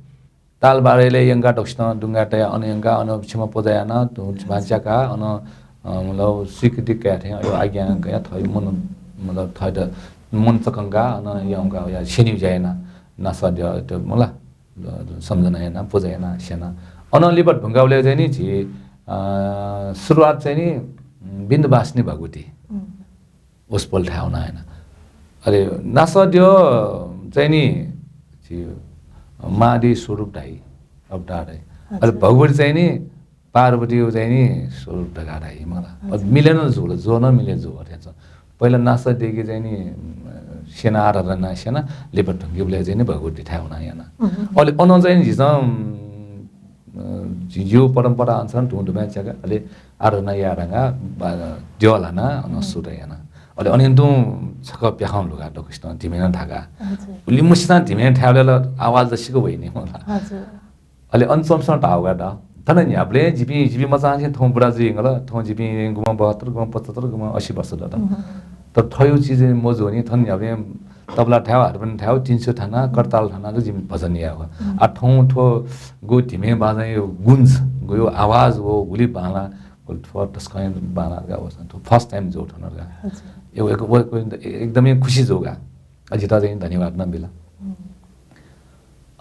तालबारय् यंका दक्वसितं दुंगा तया अन यंका, अन क्षमा पुजा याना, धुन भांच्याका, अन, अ, मतलब स्वीकृति कया थें, अयो आज्ञा कया, थः मन, मतलब थःत मन चकंका, अन यंका, या स्यनेगु ज्या याना, नासः द्यः, त, मला, सम्झना याना, पुजा याना, स्यना। अन लिपा धुंकाबलय् चाहिँ नि झी, अ, सुरुवात चाहिँ नि, उम्, बिन्दुवासिनी भगवती। उम्। वसपोल थाय् वना याना। अले नासः द्यः चाहिँ नि झी महादेव स्वरूप धाइ, अवतार धाइ। अले अच्छा। भगवती चाहिँ नि पार्वतीया चाहिँ नि स्वरूप धकाः धाइ मला। अच्छा। मिले नं जुल, ज्वः नं मिले जुल अथे छ। पहिला नासः द्यःके चाहिँ नि, अ, स्यना आराधना स्यना, लिपा धुंकीबलय् चाहिँ नि भगवती थाय् वना याना। उम्। अले अन चाहिँ नि झीसं, अ, झी, झीउ परम्परा अनुसार धुन धुमाय् च्याका, अले आराधना याये धंगा, बा, द्यः ल्हाना, अन सुरु याना। अले अन तुं छकः प्याखं ल्हुका दक्वसितं धिमे नं थाका। हजुर। उलि मसितं धिमे थायेबलय् ला आवाज ला सिक्क वइनि मला। हजुर। अले अन च्वंपिसं धाःगु का द। थन न्ह्याबलें जिपिं, जिपिं मचांनिसें थौं बुरा जुइ यंकल, थौं जिपिं गुम्ह बहत्तर, गुम्ह पचहत्तर, गुम्ह असी वर्ष दत। तर थ्वयु चिज मजू नि, थन न्ह्याबलें तबला थाय्, हारमोनियम थाय्, तिन सु थाना, करताल थाना जक जिमि भजन यायेगु। आ थौं थ्व गु धिमे बाजंया गुंज, गुयु आवाज व गुलि बांला, गुलि थ्व तसकं बांला का वसन। थ्व first time जू थन का। हजुर। ए, एक, व, व, एकदमै खुसी जू का। आ, जितः चाहिँ धन्यवाद नं बिल।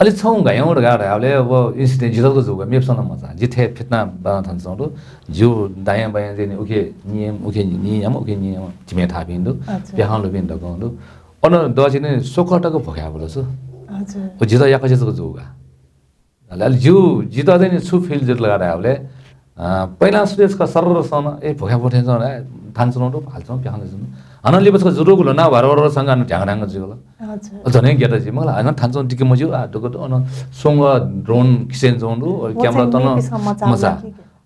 अले छौं घायौं धकाः धायेबलय् व incident जितः जक जू का, मेपिसं नं मचा। जि थथे फितना बाना थन च्वं दु। ज्यू दायां बायां चाहिँ नि उखे नियम, उखे नियम, उखे नियम धिमे थाःपिं दु। अच्छा। प्याखं ल्हुपिं दक्वं दु। अन दःछि नि सोखः तक भ्वखाय् वल छु। हजुर। व जितः याकःछि जक जू का। अले, अले ज्यू, जितः चाहिँ नि छु feel जुल धकाः धायेबलय्, अ, पहिला सुरु छकः सरर सन, ए, भ्वखाय् वथें च्वं, ए, थान च्वं दु, हाल च्वं, प्याखं च्वं दु। हानं लिपा छकः जुरुगु ल्ह्वना भरभर संगा नं ढ्याङ्ग ढ्याङ्ग जुल। अच्छा। अ, झनै ग्यात जि, मला, हानं थान च्वं दिके मज्यू, आ, दुःख दु, अन स्वंगः drone खिसें च्वं दु, अ, camera तन मचा।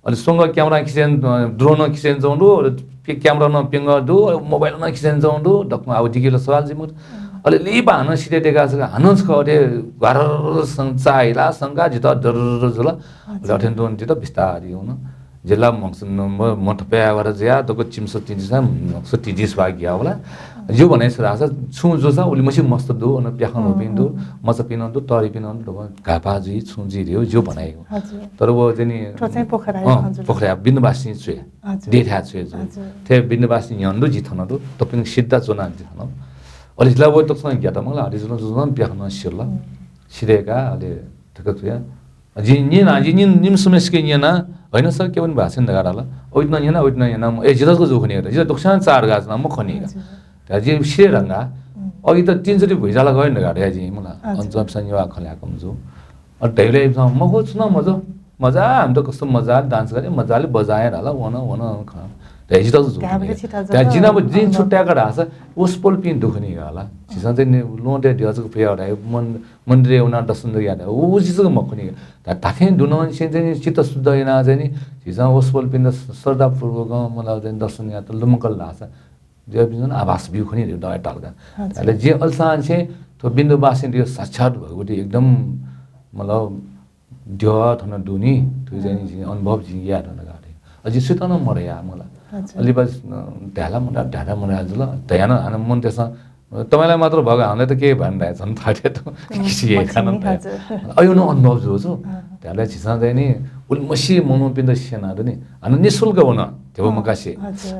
अले स्वंगः camera खिसें, अ, drone खिसें च्वं दु, अले camera नं प्यंगः दु, अले mobile नं खिसें च्वं दु, दक्वं आव दिके ला सवाल जि मखु। अले लिपा हानं सिधय् दयेका छकः हानं छकः अथे घ्वारर सं-, चाःहिला संका जितः दर्र जुल। अले अथें तुं जितः बिस्तारं वन। जिल्ला मक्स-, म-, म थपया वर जुया, दक्व चिम्स तिजिसा, मक्स तिजिस वा गिया वला। ज्यू भनाइ छु धाःसा, छुं जूसा उलिमछि मस्त दु, अन प्याखं ल्हुपिं दु, मचापिं नं दु, तःधिपिं नं दु, दक्व घाःपाः जुइ, छुं जुइ धयो, ज्यू भनाइ। हजुर। तर व चाहिँ नि, थ्व चाहिँ पोखराया अँ, हजुर। पोखराया बिन्दुवासिनी च्वय्। हजुर। देथाय् च्वय् जू। हजुर। थथे बिन्दुवासिनी न्ह्यःने दु, जि थन दु, दक्वपिं सिद्धा च्वना जि थन। अले जिल्ला व तक्सं ग्यात मला, अले जुन जुन प्याखं नं सिल। सिधय्का, अले थुकथुया। जि न्यना, जि निम, निम समयसके न्यना, होइन सर, के पनि भाषण धकाः धाल। ओइत नं न्यना, ओइत नं न्यना, ए, जितः जक जू खनी का, जितः दक्वसिनं चार गाः जना मखनी का। हजुर। त जि सिधये धंगा, अघि त तिन चोटि भुइँचाला गयो धकाः धया जि मला। हजुर। अन च्वंपिसं नेवाः खँ ल्हाय्कं जू। अ, धैले इमिसं मखु, छुं नं मजू। मजा, हामी त कस्तो मजाले dance गरे, मजाले बजाए धाल, वन, वन, खँ। त जितः जक जू खनी का। जिं अब जिं छुट्याय्का धाःसा, वसपोलपिं दु खनी का ला। झीसं चाहिँ नि, ल्वहंतय् द्यः जक फया धाइ, मन मन्दिरय् वनाः दर्शन याये धाःसा, उ चिज जक मखनी का। धात्थें दुनंनिसें चाहिँ नि चित्त शुद्ध यानाः चाहिँ नि, झीसं वसपोलपिन्त श्रद्धापूर्वकं मतलब चाहिँ दर्शन यायेत लुमंकल धाःसा, द्यःपिन्सं आभास ब्यू खनी दया ताल का। अच्छा। अले जिं अल्सांनिसें थ्व बिन्दुवासिनी साक्षात् भगवती एकदम मतलब द्यः थन दु नि, थुकी चाहिँ नि जिं अनुभव जिं याये धुन का। अझ जिं सुयातं नं मधया मला। अच्छा। अले बस, अ, धायेला मधया, धायेला मधया जुल, धया नं हानं मनूतय्सं, "तपाईंलाई मात्र भएको, हामीलाई त केही भएन" धाइ, झन थथे त किसि हे खनी, खान नि, धाइ। हजुर। अयो नं अनुभव जू छु। अँ। धायेला झीसं चाहिँ नि, भुलमछि मनूपिन्त स्यनादु नि। हानं निशुल्क वन, ध्यबा मकासे।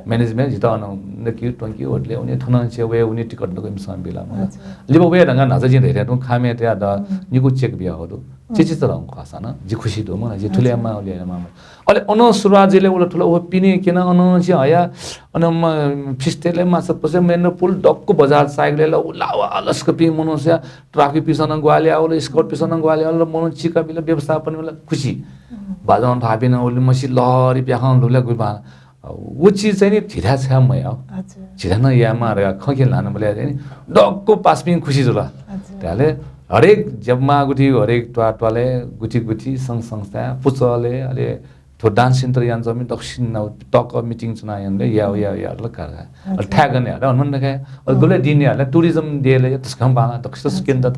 Management जितः अन नकिउ, त्वंकिउ, होटलय् वने, थनं छे वये, वने टिकट नं इमिसं बिल मला। लिपा वये धंगु न्हाचः जिं धयाथें तुं खामय् तया द, निगू cheque बिया हःदु। चिचिचरं खःसां नं जि खुसी दु मला, जि थुलि यायेमाः, उलि यायेमाः मला। अले अनं सुरुवात जुइबलय् वल थुल, व पिने क्यन, अनं छे हया, अनं म, फिस्टेलय् माछा पसे, मेन पुल दक्व बजार साइकलय् ला, उला वा, अलस्क पिं मनूस्या, ट्राफिक पिसं नं ग्वाहालि यावल, स्काउट पिसं नं ग्वाहालि यावल, मनू चिका बिल, व्यवस्थापन बिल, खुसी। बाजं थापिं नं उलि मछि लहरी प्याखं लुले गुइबां। व चिज चाहिँ नि झीथाय् छाय् मयाः। झीथाय् नं यायेमाः धकाः खँ क्यने ल्हानाबलय् चाहिँ नि दक्व पासापिं खुसी जुल। धाय्‌ले हरेक जम्मा गुथि, हरेक त्वाः त्वालय्, गुथि गुथि, संघ संस्थाय्, पुचलय्, अले थ्व dance center यानाच्वंपिं दक्वसिनं तक meeting च्वना यानाबलय् याः, याः, याः धकाः का। अले थाय् गन याः, हनुमान नखा। अले गुबलें दिं याः, tourism देय्‌लय् तसकं बांलाः, दक्वसित सुकेन दत।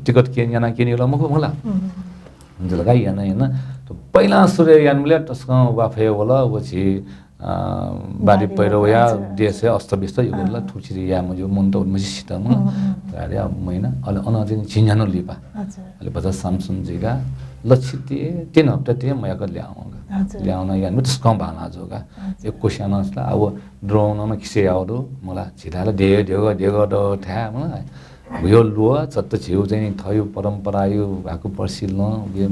टिकट क्यने याना क्यने याल मखु मला। जुल का, याना, याना। त पहिला सुरु यानाबलय् तसकं वाफय् वल, व झी, अ, बाढी पैह्रो वया देशय् अस्तव्यस्त यागु ला, थुचिरि याये मज्यू, मन त उलिमछि सित म। अले महिना, अले अन चाहिँ झिंन्यान्हु लिपा। अले भचा सामसुम जुइका, लछि तिनि, तीन हप्ता तिनि मयाक ल्याहां वंका। ल्याहां वना यानाबलय् तसकं बांलाः जू का। एक कोस याना ला, अब drone नं खिसे यावल मला, झीथाय् ला देगः, देगः, देगः दथाय् मला। भुयो ल्वः, चत्त झीगु चाहिँ नि थःगु परम्पराया हाकु पर्सि लं, उके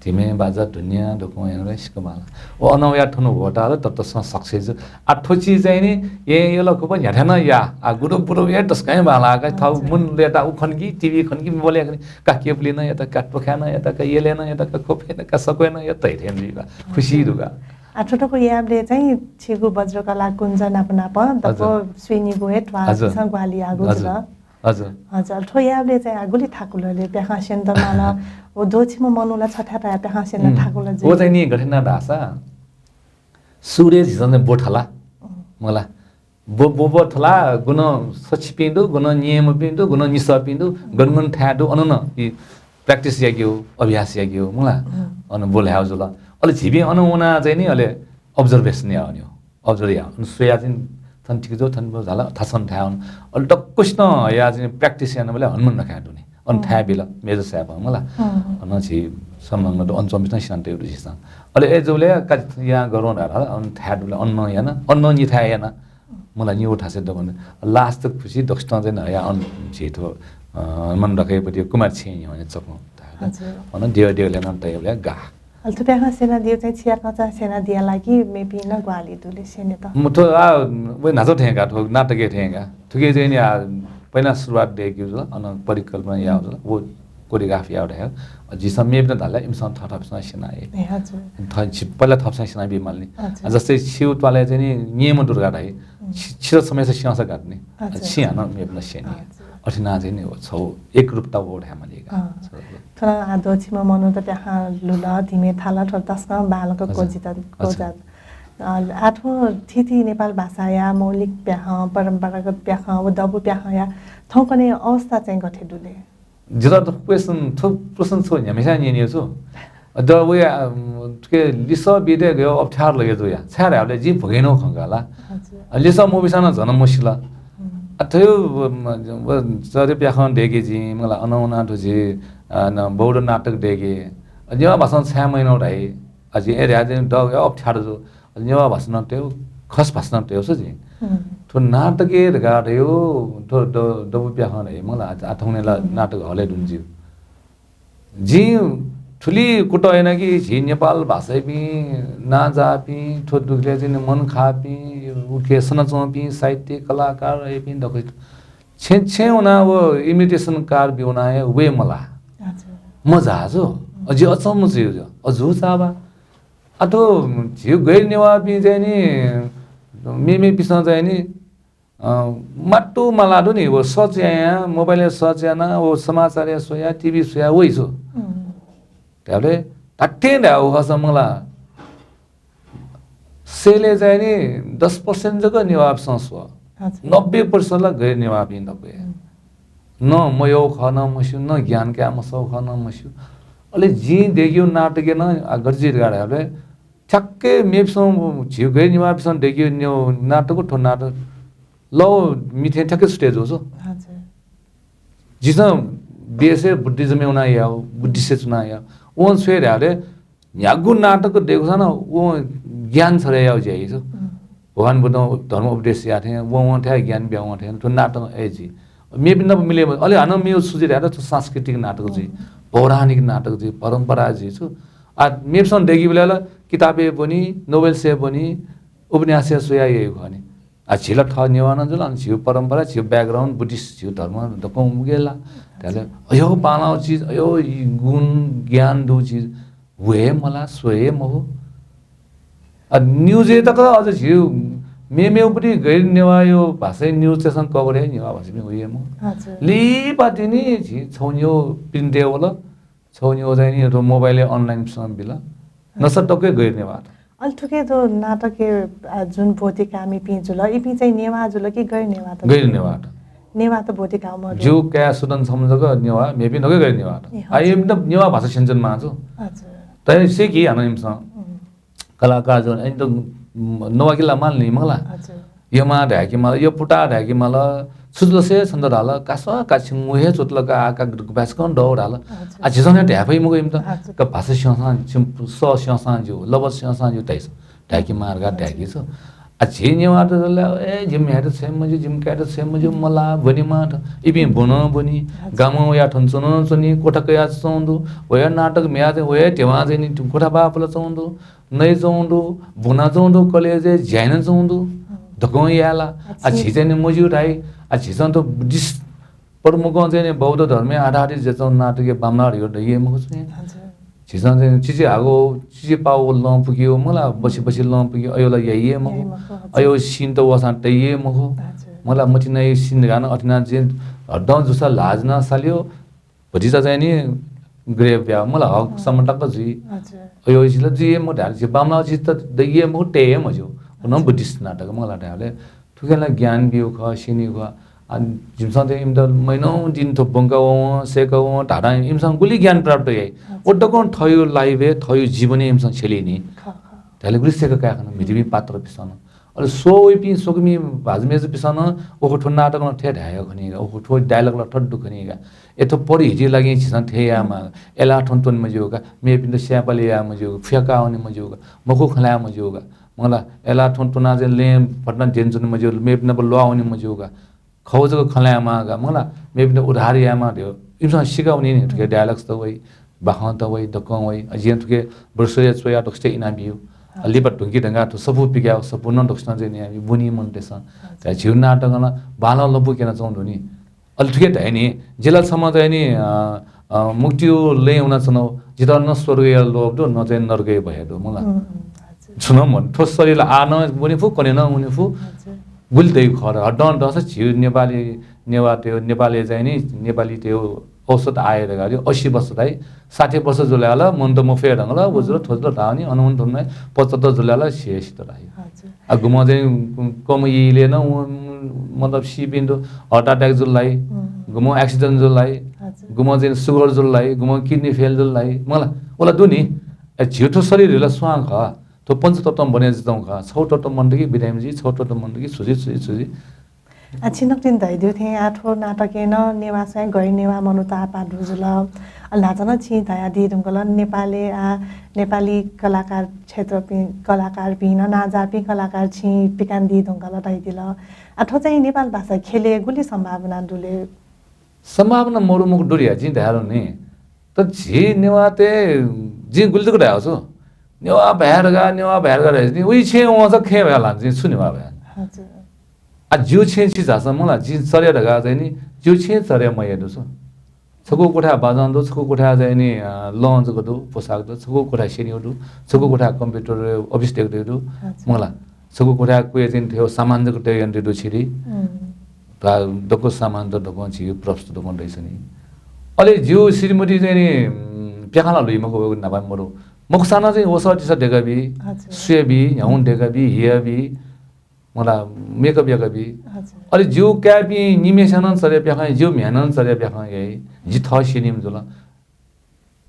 धिमे बाजा धुनिया दक्वं यानाबलय् सिक बांलाः। व अनं वया थन होटल ततसं success। आ थ्व चिज चाहिँ नि, ए, यल खुब न्ह्याथाय् नं या। आ गुरु बुरु ए तसकं बांलाः का, थःगु मन लय्‌ता उ खन कि, TV खन कि, mobile खन कि, का केबुलय् नं यात, का त्वखाय् नं यात, का यलय् नं यात, का ख्वपय् नं, का सक्वय् नं यात, धइथें जुइ का। खुसी दु का। आ थ्व तक यायेबलय् चाहिँ छिगु वज्रकला कुञ्ज नाप नाप दक्व स्वनिगू हे त्वाःपिसं ग्वाहालि याःगु जुल। हजुर। हजुर, थ्व यायेबलय् चाहिँ आ गुलि थाकुल ले, प्याखं स्यनेत माल। व द्वःछिम्ह मनू ला छथाय् तयाः प्याखं स्यनेत थाकुल जुइ। व चाहिँ नि गथे याना धाःसा, सुरुइ झीसं चाहिँ ब्व थला मला। ब्व, ब्व, ब्व थला, गुनं सछिपिं दु, गुनं निय्‌म्हपिं दु, गुनं निसःपिं दु, गन गन थाय् दु, अन नं practice याकेगु, अभ्यास याकेगु मला। अन ब्व ल्हायेगु जुल। अले झीपिं अन वनाः चाहिँ नि अले observation याः वनेगु। Observe याः। अन स्वयाः चाहिँ थन ठीक जू, थन ब्व झाल, थासं थाय् वने। अले दक्वसिनं हया चाहिँ practice यानाबलय् हनुमान नखाय् दुने। अन थाय् बिल, मेजर साहेबं मला। अन झी संलग्न दु, अन च्वंपिसं सिनातयागु दु झीसं। अले अय् जूबलय् का यां गरौं धाल, अन थाय् दुबलय् अन नं याना, अन नं निथाय् याना। मला निगू थासय् दक्वं। Last खुसी दक्वसितं चाहिँ हया अन झी थ्व, अ, हनुमान ढकय्‌पति कुमार छेँय् न्ह्यःने चकं धाल। अन देव देव ल्यानं तयाबलय् गाः। अले थ्व प्याखं स्यनादीगु चाहिँ छिया कचा स्यनादिया ला कि मेपिं नं ग्वाहालि दु ले स्यनेत? म थ्व, आ, व न्हाचः थें का, थ्व नाटकय् थें का। थुकी चाहिँ नि, आ, पहिला सुरुवात दय्‌केगु जुल, अन परिकल्पना याःगु जुल, व choreograph याःगु धयागु। झीसं मेपिन्त धाल, इमिसं थःथःपिसं स्यना हे। ए, हजुर। थ-, छि-, पहिला थःपिसं स्यना बी माल नि। हजुर। आ, जस्तै छिगु त्वालय् चाहिँ नि निय्‌म्ह दु धकाः धाइ। छि-, छित छम्हेसित स्यंसा गात नि। हजुर। छि हानं मेपिन्त स्यनी। हजुर। अथे याना चाहिँ नि व छगू एकरूपता वः धायेमाली का। अँ। थन आ द्वःछिम्ह मनूत प्याखं लुल, धिमे थाल, थ्व तसकं बांलाक क्वजित, क्वजात। अ, आ थ्व थीथी नेपाल भाषाया मौलिक प्याखं, परम्परागत प्याखं व दबू प्याखंया थौंकन्हय् अवस्था चाहिँ गथे दु ले? जितः थ्व question, थ्व प्रश्न छगू न्ह्याम्हेस्यां न्यनेगु छु। अ, द व या, अम, थुके लिसः बीत गय् अप्ठ्यारो लगे जुया। छाय् धायेबलय् जिं भगय् नं खंका ला। हजुर। अ, लिसः मबीसां नं झन मसिल। अ, थ्व, अम, व चर्या प्याखं दय्‌के जिं, मला अन वना थ्व झी, अ, न, बौद्ध नाटक दय्‌के। अ, नेवाः भाषां छाय् मयानागु धाइ। अ, जिं ए धाये जिं द गय् अप्ठ्यारो जू। अले नेवाः भाषां नं तयेगु, खस भाषां नं तयेगु सु जिं। थ्व नाटकय् धकाः धयागु, थ्व द-, दबू प्याखं धयागु मला, आ, आ थौंकन्हय् ला नाटक हलय् दुने ज्यू। जिं थुलि कुतः याना कि झी नेपाल भाषायापिं, नांजाःपिं, थ्व दुगलय् चाहिँ मन खाःपिं, उखे सनाच्वंपिं साहित्य, कलाकार, अय्‌पिं दक्वसित छेँ छेँ वनाः व imitation car ब्यूगु वनाः हे वये मला। हजुर। मझाः जू। अ, जि अचम्म जुइ जू। अ, जू चाबा। आ थ्व झीगु गैर नेवाःपिं चाहिँ नि, मेमेपिसं चाहिँ नि, अ, मात्तु माला दु नि, व search यायां, mobile-य् search यानाः, व समाचारय् स्वयाः, TV स्वयाः वइ छु। धायेबलय् धात्थें धायेगु खःसा मला, सयलय् चाहिँ नि दस percent जक नेवाःपिसं स्व। अच्छा। नब्बे percent ला गैर नेवाःपिं दक्व हे। न मयःगु खः नं मस्यू, न ज्ञान काये मसःगु खः नं मस्यू। अले जिं दय्‌केगु नाटकय् नं, आ, गथे जुइ धकाः धायेबलय् ठ्याक्कै मेपिसं, झीगु गैर नेवाःपिसं दय्‌केगु न्यू नाटक, थ्व नाटक लः मिथें ठ्याक्कै छुटे जू छु। हजुर। झीसं देशय् बुद्धिज्मय् वनाः याः, बुद्धिस्टय् च्वनाः याः। वं छु याये धायेबलय् न्ह्यागु नाटक देगुसां नं व ज्ञान छरय् याउ ज्या याइ छु। उम्। भगवान बुद्धं धर्म उपदेश याः थें, वं वं थें ज्ञान बिया वं थें, थ्व नाटक अय् जुइ। मेपिं नाप मिले, अले हानं मेगु छु जुइ धाःसा थ्व सांस्कृतिक नाटक जुइ, उम्। पौराणिक नाटक जुइ, परम्परा जुइ छु। आ, मेपिसं देगिबलय् ला किताबय् ब्वनी, novels-य् ब्वनी, उपन्यासय् स्वयाः याइगु खः नि। आ, झी ला थः नेवाः नं जुल, अनि झीगु परम्परा, झीगु background, Buddhist, झीगु धर्म दक्वं उगे ला। धाःले, अयो बांलाःगु चिज, अयो गुण, ज्ञान दुगु चिज, व हे मला, स्व हे मखु। आ, news-य् तक अझ झीगु मेमेगुपट्टि गैर नेवाःयो भाषाय् news-तय्सं cover याइ, नेवाः भाषापिं वइ हे मखु। हजुर। लिपा तिनि झी छौ न्यू print-य् वल, छौ न्यू चाहिँ नि थ्व mobile-य् online-सं बिल। नसा दक्व गैर नेवाःत। अले थुके थ्व नाटकय्, आ, जुन ब्वतिकामिपिं जुल, इपिं चाहिँ नेवाः जुल कि गैर नेवाःत? गैर नेवाःत। नेवाःत ब्वतिकाःम्ह दु। ज्यू काय् सुदन छम्ह जक नेवाः, मेपिं दक्व गैर नेवाःत। ए, हजुर। आ, इमित नेवाः भाषा स्यनाच्वनेमाः छु। हजुर। तय् से कि हानं इमिसं। उम्। कलाकार जुल, अन त, उम्, नवाकिला माल नि मला। हजुर। यमा धाय्‌के माल, यपुता धाय्‌के माल, छु जुलसे छन्त धाल, कासः काछि मुहे च्वतल का, आ का गुपाय्‌सकं दौ धाल। हजुर। आ, झीसं नं धाये फइ मखु इमित। हजुर। का भाषा स्यंसां, छिम स स्यंसां ज्यू, लवज स्यंसां ज्यू धाइस, धाय्‌के मार का धाय्‌के छु। आ, झी नेवाःत धाल, ए, जिमि म्ह्याय्‌त छ्वये मज्यू, जिमि काय्‌त छ्वये मज्यू, मला, ब्वनेमाः थ। इपिं ब्वनं ब्वनी, हजुर। गामं वया थन च्वनं च्वनी, कोठा कया च्वं दु, वया नाटक म्ह्याय् चाहिँ, वया ध्यबां चाहिँ नि कोठा बापल च्वं दु। नये च्वं दु, ब्वना च्वं दु, कलेजय् ज्या याना च्वं दु, हम्म। दक्वं याये ला। आ, आ, झी झी चाहिँ नि मज्यू धाइ, आ, झीसं त Buddhist प्रमुखं चाहिँ नि बौद्ध धर्मय् आधारित जुयाच्वंगु नाटकय् बांमलाः धइगु दइ हे मखु छु। हजुर। झीसं चाहिँ चिचि हागु, चिचि पाउ लं पुकियो मला, बसि बसि लं पुकियो, अयो ला याइ हे मखु। याइ मखु, हजुर। अयो scene त वःसां तइ हे मखु। हजुर। मला मतिनाया scene गानं अथे याना चाहिँ हड्डं जूसा ल्हाः जुना सालियो, भतिचा चाहिँ नि grave या, मला हक अँ। सम्म तक जुइ। हजुर। अयो चिज ला जुइ हे मखु धाःसा, झी बांमलाः चिज त दइ हे मखु, तये हे मज्यू। नं हजुर। Buddhist नाटक मला धाःबलय् थुकिं ला ज्ञान बिउ खः, स्यनीउ खः। आ, जिमिसं त इमित महिनौं दिन थ्व ब्वंका वं, सय्‌का वं धाधां इमिसं गुलि ज्ञान प्राप्त याइ। हजुर। व दक्वं थःयु life-य्, थःयु जीवनय् इमिसं छ्यली नि। खः, खः। धाःबलय् गुलि सय्‌का काये खन, म्हितीपिं पात्र पिसं। अले स्वःवइपिं स्वकुमि भाजु मय्‌जुपिसं नं, ओहो, थ्व नाटकं नं थथे धाये खनी का, ओहो, थ्व dialogue ला थथे दु खनी का। ए, थ्व परिहिरया लागिं झीसं थथे यायेमाः, अय्‌लाः थन त्वने मज्यू का, मेपिन्त स्यायेपाले याये मज्यू का, फुयाकाः वने मज्यू का, मखु खँ ल्हाये मज्यू का। मला, अय्‌लाः थन त्वनाः चाहिँ लँय् भतिना द्यने च्वने मज्यू, मेपिन्त ल्वाः वने मज्यू का। खव जक खँ ल्हायेमाः का, मला, मेपिन्त उद्धार यायेमाः धयो। इमिसं सिका वनी नि, थुके dialogue त वइ, बाखं त वइ, दक्वं वइ। अ, जिं थुके brochure-य् च्वयाः दक्वसित इनाबिउ। अ, लिपा धुंकी धंगा थ्व सफू पिकाः, सफू नं दक्वसित चाहिँ नि हामी ब्वनी मनूतय्‌सं। अच्छा। झीगु नाटकं नं बांलाः लँपु क्यनाच्वं दु नि। अले थुके धाइ नि, जि ला छम्ह चाहिँ नि, अ, अ, मुक्तिया लँय् वनाच्वनागु, जितः न स्वर्गया लोभ दु, न चाहिँ नरकया भय दु, मला। हम्म, हम्म, हजुर। छुं नं मदु, थ्व शरीर आः नं वने फु, कन्हय् नं वने फु। हजुर। गुलि दइगु खः, हड्डं दःसा झी नेपाली, नेवाःतय्, नेपालय् चाहिँ नि, नेपालीतय् औसत आयु धकाः अस्सी वर्ष धाइ, साठी वर्ष जुल धाःसा मनूत मफया धुंकल, व जुल, थ्व जुल धाःसा नि, अन वन थ्व वन धाइ, पचहत्तर जुल धाःसा सिया सित धाइ। हजुर। आ, गुम्हं चाहिँ कम इलय् नं व, मतलब, सीपिं दु, heart attack जुल धाइ, हम्म। गुम्हं accident जुल धाइ, हजुर। गुम्हं चाहिँ sugar जुल धाइ, गुम्हं kidney fail जुल धाइ, मला, व ला दु नि। ए, झीगु थ्व शरीर ला स्वां खः, थ्व पञ्चतत्वं बने जुयाच्वंगु खः, छगू तत्व मन्त कि बिरामी जुइ, छगू तत्व मन्त कि छु जुइ, छु जुइ, छु जुइ। आ, छिं नकतिनि धयादिउ थें आ थ्व नाटकय् नं नेवाः स्वयां गैर नेवाः मनूत आपाः दु जुल। अले न्हाचः नं छिं धयादी धुंकल, नेपालय् आ, नेपाली कलाकार क्षेत्रपिं, कलाकारपिं नं नांजाःपिं कलाकार छिं पिकानादी धुंकल धयादिल। आ, थ्व चाहिँ नेपाल भाषा ख्यलय् गुलि सम्भावना दु ले? सम्भावना मरु मखु दु धया जिं धायेधुन नि। त झी नेवाःतय् जिं गुलि जक धायेगु छु। नेवाः भाय् धकाः, नेवाः भाय् धकाः धाइ नि। उइ छेँय् वंसा खँय् भाय् लान जिं छु नेवाः भाय्। हजुर। आ, ज्यू छेँ छि झासँ मला, जिं चर्या धकाः चाहिँ नि, ज्यू छेँ चर्या मयाये दु छु। छकू कोठाय् बाजं दु, छकू कोठाय् चाहिँ नि, अ, लं जक दु, पोशाक दु, छकू कोठाय् स्यनीगु दु, छकू कोठाय् computer office दय्‌कु दय्‌कु दु, अच्छा। मला। छकू कोठाय् क्वय् चाहिँ थ्व सामान जक तय्‌के यानादी दु छिरि। हम्म। ता दक्व सामान त दक्वं छि props त दक्वं दइछ नि। अले ज्यू श्रीमती चाहिँ नि, उम्, प्याखं ला लुइ मखु, वय्‌कः न्हापा मरु। मखुसां नं चाहिँ वसः तिसः दय्‌काबी, अच्छा। स्वयाबी, न्ह्यागुं दय्‌काबी, हियाबी। मला makeup याकाबी। अच्छा। अले ज्यू काय्‌पिं निम्हय्‌सिनं नं चर्या प्याखं, ज्यू म्ह्याय्‌नं नं चर्या प्याखं याइ। जि थः स्यनीम्ह जुल।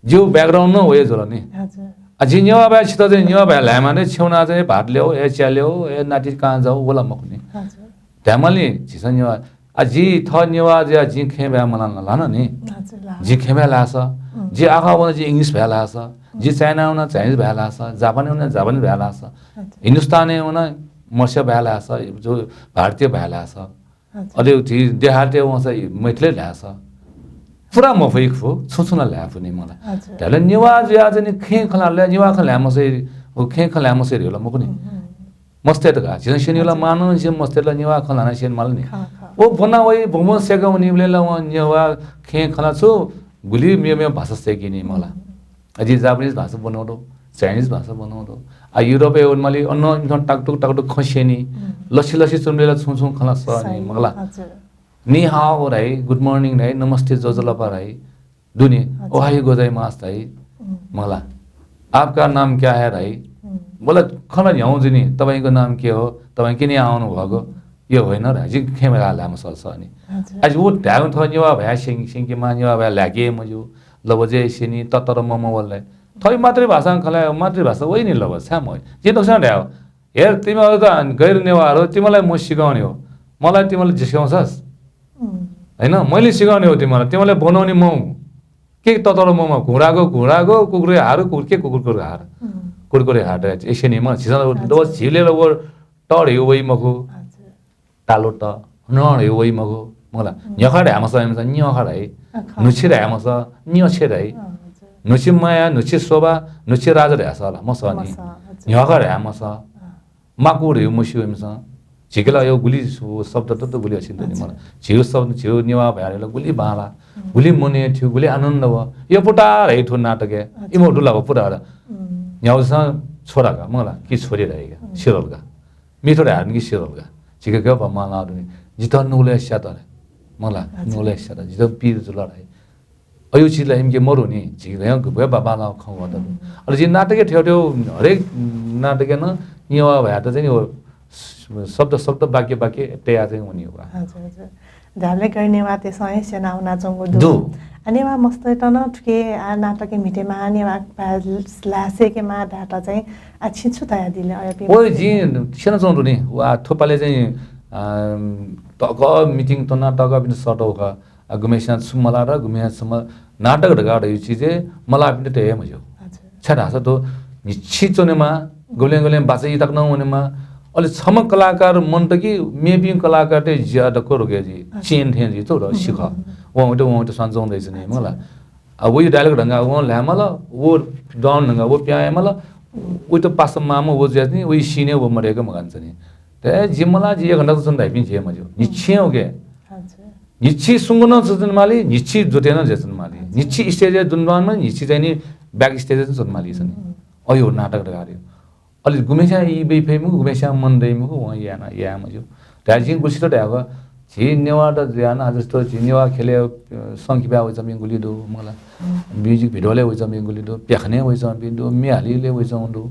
ज्यू background नं वया जुल नि। अच्छा। आ, जि नेवाः भाय् छित चाहिँ नेवाः भाय् ल्हायेमाः नि, छेँय् वनाः चाहिँ भात ल्यौ, ए च्या ल्यौ, ए नाति कहाँ जाऊ, व ला मखु नि। अच्छा। धायेमाल नि, झीसं नेवाः आ, जि थः नेवाः जुयाः जिं खँय् भाय् मलाना ला नि। हजुर, ला। जि खँय् भाय् लाःसा, उम्। जि आखः वन जि English भाय् लाःसा, जि उम्। चाइना वन Chinese भाय् लाःसा, जापानी वन Japanese भाय् लाःसा, हजुर। हिन्दुस्तानय् वन मर्सिया भाय् लाःसा, जो भारतीय भाय् लाःसा, हजुर। अले उति देहारय् वंसा मैथिली लाःसा। पुरा मफइ खु, छुं छुं ला लाये फु नि मला। हजुर। धायेला नेवाः जुयाः चाहिँ नि खँय् खँ ल्हाये, नेवाः खँ ल्हाये मसइ, उ खँय् खँ ल्हाये मसइ रे होला मखु नि। उम्, उम्। मस्ते त का, झीसं स्यनीगु ला हजुर। मानव झी मस्ते ला नेवाः खँ ल्हाना स्यने माल नि। खः, खः। व ब्वना वइ, ब्वंब्वं सय्‌का वनीबलय् ला वं नेवाः खँय् खँ ल्हाः छु, गुलि मेमेगु भाषा सय्‌की नि मला। उम्। आ, जि Japanese भाषा ब्वनागु दु, Chinese भाषा ब्वनागु दु। आ, युरोपय् वनेमाली, अन इमिसं टाकटुक टाकटुक खँ स्यनी। उम्। लसि लसि च्वनेबलय् ला छुं छुं खँ ला सः नि सही, मला। हजुर। नि हाओ धाइ, good morning धाइ, नमस्ते, जोजोलपा धाइ। दु नि, अच्छा। ओहायो गोजाइमासु धाइ, हम्म। मला। आपका नाम क्या है धाइ। हम्म। मला खँ ला न्ह्याउ जुइ नि, तपाईँको नाम के हो, तपाईँ किन यहाँ आउनुभएको, यो होइन धाइ, जिं खँय् भाय् ल्हाये मसःसा नि। अच्छा। आजि उ धायेगु थः नेवाः भाय् स्यं-, स्यंकेमाः, नेवाः भाय् ल्हाके मज्यू, लबजय् स्यनी, ततरमम वल धाइ। थःगु मातृभाषां खँ ल्हाये, मातृभाषा वइ नि लबज, छाय् मवइ? जिं दक्वसिनं धायेगु, हेर, तिमीहरू त गैर नेवार हो, तिमीलाई म सिकाउने हो, मलाई तिमीले झिस्काउँछस्? उम्। होइन, मैले सिकाउने हो तिमीलाई, तिमीलाई बनाउने म हुँ। के ततरमम, घुँडाको, घुँडाको, कुकुरको हार, कुकुर के कुकुरको हार? उम्। कुकुरको हार, ए, स्यनी, म झिसं, अच्छा। दो झिले व टड हे वइ मखु। अच्छा। तालो त, नड हे वइ मखु, मला। उम्। न्ह्यखा धाये मसः, न्ह्यखा धाइ। अ, खः। न्हुछि धाये मसः, न्ह्यछे धाइ। अ, हजुर। न्हुछि माया, न्हुछि शोभा, न्हुछि राजा धाये सः ला, मसः नि। मसः, हजुर। न्ह्यखा धाये मसः। अ। माकुर हे मस्यू इमिसं। झीके ला यो गुलि सु-, शब्द त, त गुलि अछि नि त नि, हजुर। मला। झीगु शब्द, झीगु नेवाः भाय् ला गुलि बांला, उम्। गुलि मनय् थ्यू, गुलि आनन्द व। यो पुटार हे थ्व नाटकय्। अच्छा। इमो दुला व पुटार। उम्। न्ह्याउजं छोरा का, मला, कि छोरी धाइ का, उम्। सिरल का। मिठो धाये नि कि सिरल का। झीके गय् बांला दु नि। जितः नुगलय् स्यात रे। मला, अच्छा। नुगलय् स्यात। जितः पीर जुल धाइ। अयु चिज ला इमिके मरु नि, झी गय् गु-, गय् बांला खँ वःगु दु। हम्म। अले जि नाटकय् थ्यंथ्यंगु हरेक नाटकय् नं नेवाः भाय्‌त चाहिँ नि व स-, शब्द, शब्द, वाक्य, वाक्य तयाः चाहिँ वनी वा। हजुर, हजुर। धायेबलय् गैर नेवाःतय्‌सं हे स्यना वनाच्वंगु दु। दु। आ, नेवाः मस्तय्‌त नं थुके, आ, नाटकय् म्हितेमाः, नेवाः भाय् ल्हाये सय्‌केमाः धायेत चाहिँ, आ, छिं छु धयादिल अय्‌पिं ओ, मस्तय्‌त? जिं स्यनाच्वंगु दु नि। वा, थ्व पालय् चाहिँ, आ, तःकः meeting त्वना, तःकःपिन्त सःतःगु खः। आ, गुम्हेस्यां छु मलात, गुम्हेस्यां छु म-, नाटक धकाः धइगु चिजय् मलाःपिन्त तये हे मज्यू। अच्छा। छाय्‌धाःसा थ्व न्हिच्छि च्वनेमाः, गुबलें गुबलें बाचा ई तक नं वनेमाः। अले छम्ह कलाकार मन्त कि मेपिं कलाकारतय् ज्या दक्व रुके जुइ, अच्छा। Chain थें जुइ, थ्व हम्म, सिखः। हम्म, हम्म। वं वइत, वं वइत स्वांच्वं दइच्वनी, अच्छा। मला। आ, वइ dialogue ढंगा वं ल्हाये माल, व down ढंगा व पिहां वये माल, वइत पासा माःम्ह व जुयाच्वनी, वइ scene-य् व मदय्‌क मगानाच्वनी। त जि मला, जि एक घण्टा च्वन धाइपिं जुइ हे मज्यू। न्हिच्छि हे उके। अच्छा। न्हिच्छि सुंक नं जुयाच्वनेमाली, न्हिच्छि ज्योतय् नं जुयाच्वनेमाली। अच्छा। न्हिच्छि stage-य् दुने दुहां माली, न्हिच्छि चाहिँ नि back stage-य् च्वनेमाली च्वनी। हम्म। अय् हो नाटक धकाः धइगु। अले गुम्हेस्यां ई बी फइ मखु, गुम्हेस्यां मन दइ मखु, वं याये नं याये मज्यू। धाये जिं गुलि छितः धायेगु, झी नेवाःत जुयाः नं आ जस्तो झी नेवाः ख्यलय्, अ, संकिपाय् वइच्वंपिं गुलि दु, मला। हम्म। Music video-लय् वइच्वंपिं गुलि दु, प्याखनय् वइच्वंपिं दु, म्ये हालेगुलय् वइच्वंपिं दु।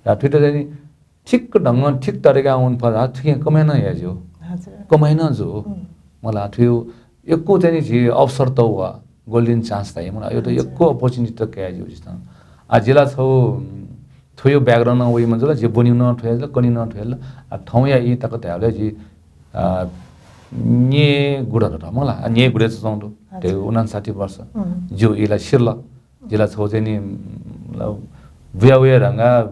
धाये थुइत चाहिँ नि ठिक्क ढंगं, ठिक तरिकां वने फत धाःसा थुकिं कमाइ नं याये ज्यू। हजुर। कमाइ नं जू। हम्म। मला, थुयो यक्व चाहिँ नि झी अवसर तःगु, golden chance धाइ मला, यो त अच्छा। यक्व opportunity त कया ज्यू झीसं। आ, जि ला छगू, उम्, थुयो background नं वइम्ह जुल, जि ब्वनेगु नं थ्व हे जुल, कनेगु नं थ्व हे जुल। आ, थौंया ई तक धायेबलय् जि, आ, न्यय्‌गुदँ दत मला, आ, न्यय्‌गुदँय् च्वंगु दु। अच्छा। धयागु उनन्साठी वर्ष। हम्म। ज्यू, ई ला सिरल। जि ला छगू चाहिँ नि, मतलब, बुया बुया ढंगा,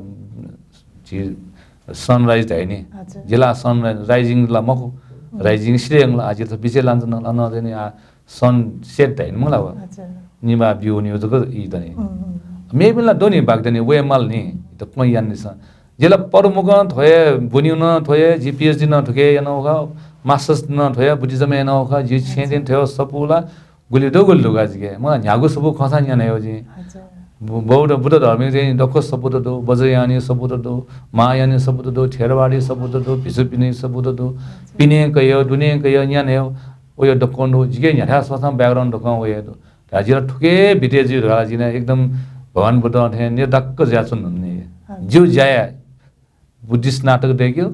झी sunrise धाइ नि। हजुर। जि ला sun rising ला मखु, हम्म। Rising सिधयेगु ला, आ, जि ला बिचय् लानाच्वना, अन चाहिँ नि, आ, sunset धाइ नि मला व। हजुर। निभाः ब्यू नि, व जक ई दनि। हम्म, हम्म। मेपिं ला दनि, बाकि दनि, वये माल नि, त क्वँ यानादिसँ। जि ला पदमकं थ्व हे, ब्वनेगु नं थ्व हे, जि PhD नं थुके यानागु खः, masters नं थ्व हे, Buddhism यानागु खः, जि छेँ अच्छा। दिं थ्व हे सफू ला, गुलि दु, गुलि दु का जिके। मला न्ह्यागु सफू खंसां न्यना हयो जिं। अच्छा। बु-, बौद्ध, बुद्ध धर्मय् चाहिँ दक्व सफूत दु, वज्रयानी सफूत दु, महायानी सफूत दु, थेरवादी सफूत दु, भिक्षुपीनी सफूत दु, अच्छा। पिने कयो, दुने कयो, न्यना हयो, वयो दक्वं दु। जिके न्ह्याथाय् स्वःसां background दक्वं वये दु। धाये जि ला थुके बिते जुइ धकाः ला जि नं एकदम भगवान बुद्ध थें निर्धक्क जुयाच्वने धुन नि। अच्छा। ज्यू ज्या याये। Buddhist नाटक दय्‌केगु,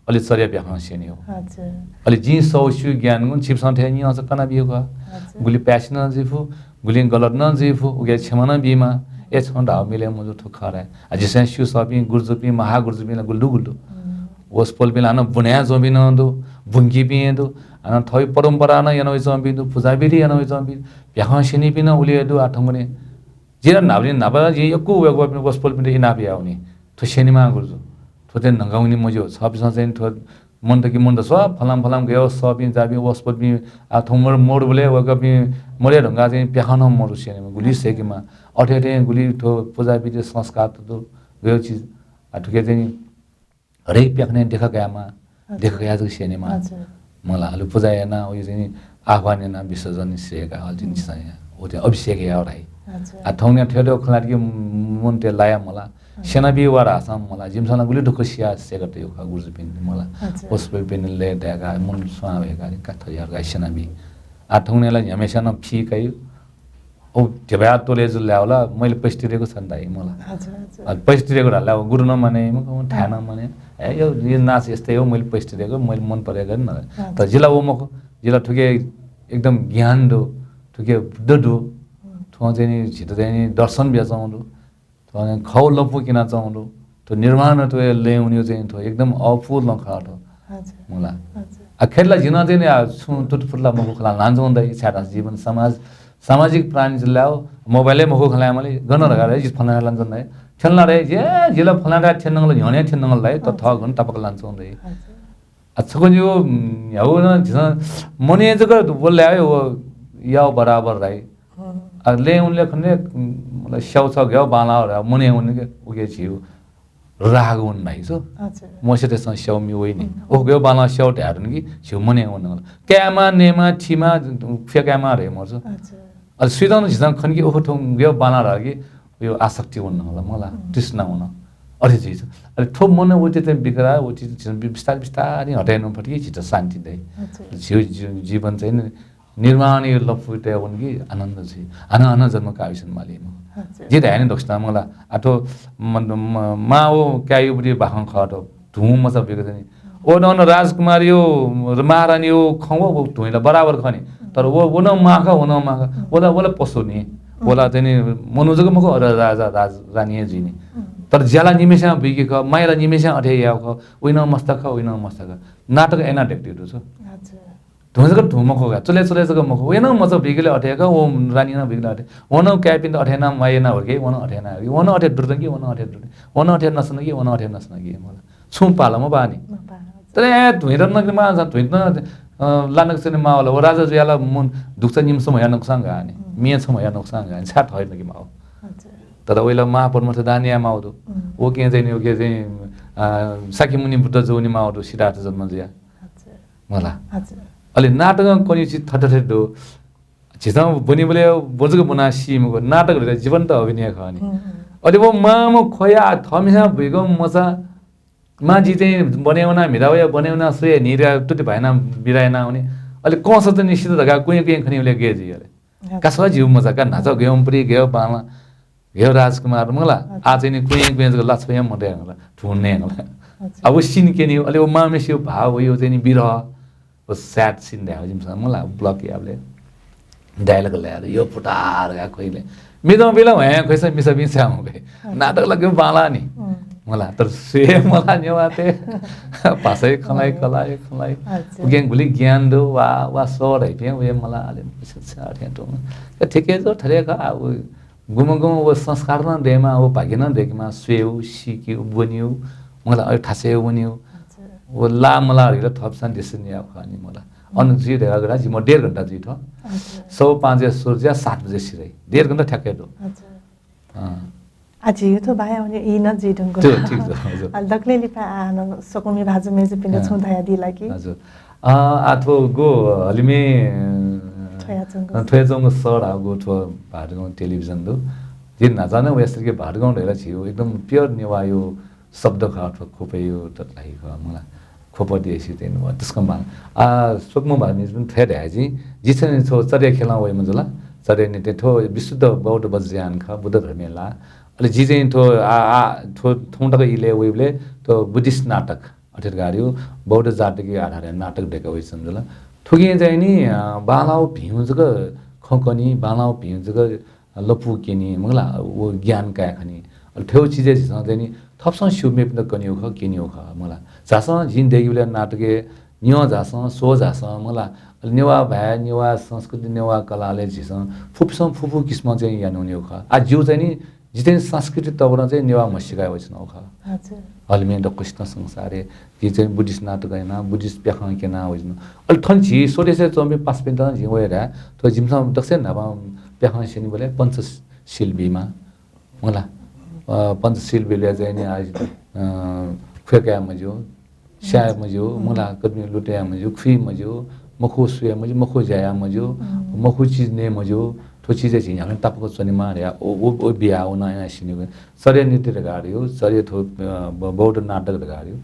अले चर्या प्याखं स्यनेगु। हजुर। अले जिं सःस्यू ज्ञान गुण छिपिसं थें न्यंसा कना बियागु खः। हजुर। गुलि पाय्छि नं जुइ फु, गुलिं गलत नं जुइ फु, उके क्षमा नं बीमाः। ए छं धाःगु मिले मजू, थ्व खः धाये। आ, झीसं स्यू सःपिं गुरुजुपिं, महागुरुजुपिं ला गुलि दु गुलि दु। हम्म। वसपोलपिं ला हानं बुने च्वंपिं नं दु, बुंकीपिं हे दु। हानं थःगु परम्परा नं याना वइच्वंपिं दु, पुजाविधि याना वइच्वंपिं, प्याखं स्यनीपिं नं उलि हे दु। आः थौंकन्हय् जि ला न्हापालिं न्हापा जि यक्व वय्कःपिं वसपोलपिन्त इनाप याः वनी। थ्व स्यनेमाः गुरुजु। थ्व चाहिँ न्हंका वनी मज्यू। छपिसं चाहिँ थ्व मन्त कि मन्त स्व, फलाम फलाम गय् सःपिं जाःपिं वसपोलपिं, आः थौं मर-, मरुबलय् वय्कःपिं मरय् धुंकाः चाहिँ प्याखं नं मरु स्यनेमाः, गुलि सय्केमाः। अथे अथे गुलि थ्व पुजाविधि संस्कार त दु, गय् चिज। आः थुके चाहिँ हरेक प्याखनय् देखा कयामाः, हजुर। देखा कयाः जक स्यनेमाः। हजुर। मला, अले पुजा यानाः, उयो चाहिँ आह्वान यानाः विसर्जन सय्काः, अले चाहिँ, हम्म। झीसं या, उ चाहिँ अभिषेक याः धाइ। हजुर। आः थौंकन्हय् थ्व थ्व खँ ल्हात कि मनूतय् लाया मला। हजुर। स्यनाबी वा धाःसां मला, जिमिसं ला गुलि दुःख सियाः सय्कातःगु खः गुरुजुपिन्त मला। हजुर। वसपोलपिन्त लय् दय्काः, मन स्वां वय्काः, का थज्याःगु स्यनाबी। आः थौंकन्हय् ला न्ह्यम्हेस्यां नं फि काइ। ओ, ध्यबाया त्वलय् जुल धाःसा ला, मैले पैसा तिरेको छ नि धाइ मला। हजुर, हजुर। अ, पैसा तिरेको धाःसा ला, गुरु नं माने, म, म, थाय् नं माने। ए, यो, यो नाच यस्तै हो, मैले पैसा तिरेको, मैले मन परेको नि। हजुर। तर जि ला व मखु, जि ला थुके एकदम ज्ञान दु, थुके बुद्ध दु, हम्म। थ्वं चाहिँ नि, झीत चाहिँ नि दर्शन बियाच्वंगु दु। थ्व खव लँपु क्यनाच्वंगु दु। थ्व निर्वाणत्वय् लँय् वनेगु चाहिँ थ्व एकदम अःपु लँ खः थ्व। हजुर। मला। हजुर। आ, खय्ला जिं नं चाहिँ नि, आ, छुं तुतुफुत ला मखु खला ल्हानाच्वं दइ, छाय्धाःसा जीवन समाज, सामाजिक प्राणी जुल धाःसा mobile-य् मखु खला मला, गन धकाः रे, जि फलानाथाय् ल्हानाच्वं दइ। थ्यन ला रे, ए, जि ला फलानाथाय् थ्यनेधुंकल, न्ह्यःने थ्यनेधुंकल धाइ, त थः हजुर। गन तापाक ल्हानाच्वं दइ। हजुर। आ, छकू नि व, उम्, ह्याउ न, झीसं मनय् जक व ल्याः व याउ बराबर धाइ। हम्म। आ, लँय् वनेबलय् खने, उम्, मतलब, स्याउ छ गय् बांलाः धाः, मनय् वने के, उके झीगु राग वन धाइ छु। अच्छा। मस्यू तय्सं स्याउ मि वइ नि। हम्म। ओह, गय् बांलाः स्याउ धाये धुन कि झीगु मनय् वन। कायेमाः, नयेमाः, थीमाः, फ्यकायेमाः धाइ मखु छु। अच्छा। अले सुयातं झीसं खन कि ओह, थ्व गय् बांलाः धाल कि यो आसक्ति वन मला, मला, हम्म। तृष्णा वन। अथे जुइ छु। अले थ्व मन वइतय् चाहिँ बिग्रा, वइतय् झीसं बि-, बिस्तार बिस्तार हटाय् यानाः फत कि झीत शान्ति दइ। अच्छा। झीगु जी-, जीवन चाहिँ नि निर्वाणया लँपुतय् वन कि आनन्द जुइ। हानं हानं जन्म काःपिसं माली मखु। हजुर। जिं धाये नि दक्वसितं मला। आ थ्व म-, म-, मां व काय्या बुदिं बाखं खः थ्व। धुं मचा बुइक चाहिँ नि। व नं राजकुमारया, महारानीया खँ व, व धुंया ला बराबर खः नि। तर व, व नं मां खः, व नं मां खः। व ला, व ला पशु नि। व ला चाहिँ नि मनू जक मखु, रा-, राजा, राज-, रानी हे जुइ नि। तर ज्या ला निम्हेस्यां बुइकी खः, माया ला निम्हेस्यां अथे याःगु खः। वइ नं मस्त खः, वइ नं मस्त खः। नाटक यानाः दय्केत दु छु। हजुर। धुं जक धुं मखु का, चुले चुले जक मखु। वइ नं मचा बुइकल अथे का, व रानी नं बुइकल अथे। व नं काय्पिन्त अथे यानाः माया यानाः हुर्के, व नं अथे यानाः हुर्के। व नं अथे दुर्दंकी, व नं अथे दुर्दंकी। व नं अथे नसनकी, व नं अथे नसनकी। मला। छुं पाल मपाः नि। मपाः। तर ए धुंइत नके माः, धुंइत नं, अ, लानक चाहिँ माः वल। व राजा जुयाः ला मन दुगुचा निम्ह छम्ह हया नकसां गाः नि। हम्म। म्ये छम्ह हया नकसां गाः नि। छाय् थः हे नके माः। हजुर। तर वइ ला महापरमार्थ दान याये माः दु। हम्म। व केहेँ चाहिँ नि, व केहेँ चाहिँ, अ, शाक्यमुनि बुद्ध जूनि माः दु, सिद्धार्थ जन्म जुयाः। हजुर। मला। हजुर। अले नाटकं कन्हय् चिज थथे थथे दु। झीसं ब्वनीबलय् व जक ब्वनाः सी मखु, नाटक धइगु जीवन्त अभिनय खः नि। हम्म, हम्म। अले व मांम्ह ख्वया थःम्हेस्यां बुइगु मचा, मां जि चाहिँ ब्वने वना, म्हिता वया ब्वने वना, सुया न्हिरा तुति भाय्ना बिदा याना वनी। अले कंस चाहिँ नि सित धकाः कुँय् कुँय् खनीबलय् गय् जुइ अले। हजुर। का छ जिगु मचा का, न्हाचः गय् पुरी, गय् बांला। हे राजकुमार, मला, अच्छा। आ चाहिँ नि कुँय् कुँय् जक लाछ्वया मदये मला, धुन नये मला। अच्छा। अब व scene क्यनी, अले व मांम्हेसिया भाव, व यो चाहिँ नि विरह, व sad scene धाये जिमिसं, मला, block याबलय् dialogue ल्याएर, यो पुटार गा खोइले। मिदं बिल भ्याँ खोइसा मिसा बिं छ्या मखु। अच्छा। नाटक लाग्यो बांला नि। हम्म। मला, तर सुये मला नेवाःतय्। भाषाय् खँल्हाइ, हम्म। कलाय् खँल्हाइ। अच्छा। उकिं गुलि ज्ञान दु, वा, वा सः धाइपिं, वे मला, अले मिसा छ्या अथे तुं। ठिकै छ, थथे का, आ, व गुम्ह गुम्ह व संस्कार नं दयेमाः, व भाग्य नं दयेकेमाः, स्वयेगु, सीकेगु, ब्वनेगु, मला अले थासय् वनेगु। हजुर। व लाः मलाः धइगु ला थःपिसं decision यायेगु खः नि मला। अन जुइ धयागु ला जिम्ह डेढ घण्टा जुइ थ्व। हजुर। सौ पाँच बजे सुरु जुयाः सात बजे सिधइ। डेढ घण्टा ठ्याक्कै दु। हजुर। अँ। आ, झीगु थ्व बाया वने ई नं जुइ धुंकल। त्यो ठीक छ, हजुर। आ, दकलय् लिपा आ, न, स्वकुमि भाजु मय्जुपिन्त अँ। छुं धयादी ला कि? हजुर। अ, आ थ्व गु हलिमय्, अ, थ्वयाच्वंगु। अ, थ्वयाच्वंगु सः धाःगु थ्व भादगाउँ टेलिभिजन दु। जिं न्हाचः नं वयाः सिके भादगाउँ धइगु ला झीगु एकदम pure नेवाःया शब्द खः, थ्व ख्वपया त धाइ खः मला। ख्वप देशि तेन व तसकं बांला। आ, स्वकुमि भाजु मय्जुपिं थथे धयाः जिं, जि चाहिँ थ्व चर्या ख्यलं वइम्ह जुल। चर्या नयेत थ्व विशुद्ध बौद्ध वज्रयान खः, बुद्ध धर्मया ला। अले जि चाहिँ थ्व, आ, आ, थ्व थौं तक इलय् वइबलय् थ्व Buddhist नाटक अथे धकाः बौद्ध जातिके आधारय् नाटक दय्काः वइच्वंगु जुल। थुकिं चाहिँ नि, अ, बांलाःगु भिंगु जक खँ कनी, बांलाःगु भिंगु जक लँपु क्यनी, मला, व ज्ञान काये खनी। अले थ्व चिजय् झीसं चाहिँ नि थःपिसं स्यूम्हपिन्त कनेगु खः, क्यनेगु खः, मला। झासँ जिं दय्केबलय् नाटकय् न्यं झासँ, स्व झासँ, मला। अले नेवाः भाय्, नेवाः संस्कृति, नेवाः कलालय् झीसं फुपिसं फुफु किसिमं चाहिँ यानावनेगु खः। आ, जिगु चाहिँ नि, जि चाहिँ नि सांस्कृतिक तवरं चाहिँ नेवाः म्हसीका वयाच्वनागु खः। हजुर। हलिमय् दक्वसितं संसारय्, जि चाहिँ Buddhist नाटक याना, Buddhist प्याखं क्यना वयाच्वना। अले थन झी स्वदेशय् च्वंपिं पासापिन्त जिं वये धाये, थ्व जिमिसं दक्वसिनं न्हापां प्याखं स्यनीबलय् पञ्चशील बीमाः। मला, अ, पञ्चशील बीलय् चाहिँ नि, आ, अ, ख्वय् काये मज्यू, स्याये मज्यू, मला, कतःपिं लुतय् याये मज्यू, खुइ मज्यू, मखु स्वये मज्यू, मखु ज्या याये मज्यू, मखु चिज नये मज्यू, थ्व चिजय् झी न्ह्याबलें तापाक च्वनेमाः धया, ओ, ओ, ओ बिया, ओ नं याना स्यनीगु। चर्या नृत्य धकाः धइगु, चर्या थ्व, अ, ब-, बौद्ध नाटक धकाः धइगु,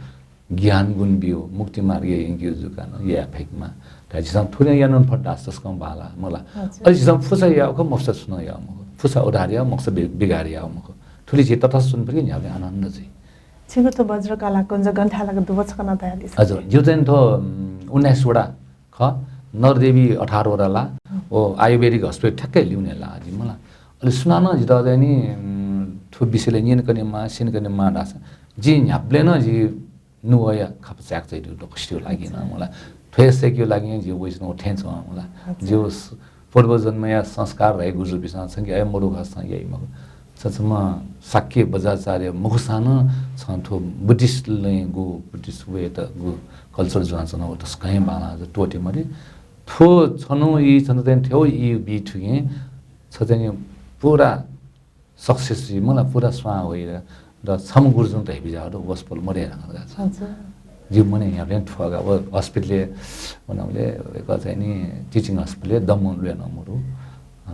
ज्ञान गुण बीगु, मुक्ति मार्गय् यंकीगु जुकाः नं याये फय्केमाः धया झीसं थुलि यानावने फत धाःसा तसकं बांलाः, मला। हजुर। अले झीसं फुसा याःगु खः, मफुसा छुं नं याःगु मखु। फुसा उद्धार याःगु, मखुसा बि-, बिगार याःगु मखु। थुलि झी तटस्थ च्वने फत कि न्ह्याबलें आनन्द जुइ। छिगु थ्व वज्रकला कुञ्ज गन थाय् लाक दुगु छकः नं धयादिसँ। हजुर, जिगु चाहिँ थ्व, उम्, उन्नाइस वडा खः, नरदेवी अठार वडा ला, व आयुर्वेदिक हस्पिटल ठ्याक्कै लिउने ला जि, मला। अले सुनानं जितः चाहिँ नि, उम्, थ्व विषयलय् न्यने कनेमाः, स्यने कनेमाः धाःसा, जि न्ह्याबलें नं जि नुगःया खापा चाय्‌क चाहिँ दु, दक्वसिया लागि नं, मला। थ्व हे सय्‌केया लागि जि वइच्वनागु थें च्वं, मला। अच्छा। जिगु स-, पूर्वजन्मया संस्कार धइगु गुरुजुपिन्सं छंके अय् मदु खःसा छं याइ मखु। छ छम्ह शाक्य बज्राचार्य मखुसां नं छं थ्व Buddhist लँय् गु, Buddhist way त गु culture जुयाच्वनागु तसकं हे बांलाः, त्वःते मते। थ्व छन्हु ई, छन्हु चाहिँ थ्व ई बी थुकिं छ चाहिँ नि पूरा success जुइ, मला, पूरा स्वां वइ र, र छम्ह गुरुजुं धयाबिज्याःगु दु, वसपोल मदये धकाः। हजुर। जिगु मनय् न्ह्याबलें थ्वःगा, व हस्पिटलय् वनाबलय् वय्‌कः चाहिँ नि teaching हस्पिटलय् दम्ह ल्वय् नं मदु। अ,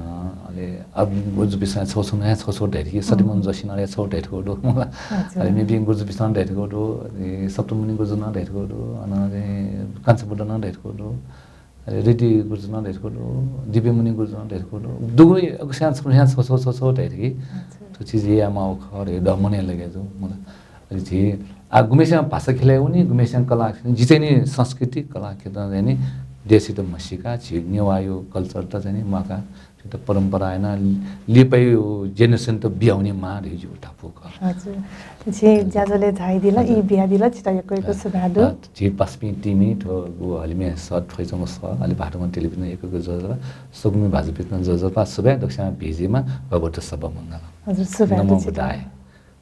अले अब गुरुजुपिन्सं छगू छगू नं, छगू छगू धयाथकी, सत्यमोहन जोशी नं छगू धयाथकू दु, मला। हजुर। अले मेपिं गुरुजुपिन्सं धयाथकू दु, अले सप्तमुनि गुरुजुं नं धयाथकू दु, अन अले कान्छा बुद्धं नं धयाथकू दु। अले ऋद्धि गुरुजुं नं धयाथकू दु, दिव्यमुनि गुरुजुं नं धयाथकू दु। दुगु अगस्यां छगू छगू छगू छगू धयाथकी। अच्छा। थ्व चिज यायेमाःगु खः धइगु दः मनय् लगे जू, मला। अले झी, आ, गुम्हेस्यां भाषा ख्यलय् वनी, गुम्हेस्यां कला ख्यलय्, जि चाहिँ नि संस्कृति, कला क्षेत्रं चाहिँ नि देशयात म्हसीका, झी नेवाःया culture त चाहिँ नि म्वाका, छित परम्परा याना लिपाया generation त बियावनेमाः धइगु जिगु धापू खः। हजुर। झी ज्याझ्वलय् झायादिल, हजुर। ई बियादिल, छित यक्व यक्व हजुर। सुभाय् दु। अ, झी पासापिं team-य् थ्व गु हलिमय् सः, थ्वयाच्वंगु सः, अले भाःतम्ह television यक्व यक्व ज्वजलपा, स्वकुमि भाजुपिन्त ज्वजलपा, सुभाय्, दक्वस्यां भिजेमा, भवतु सब्ब मङ्गलं। हजुर, सुभाय् दु छित। नमो बुद्धाय।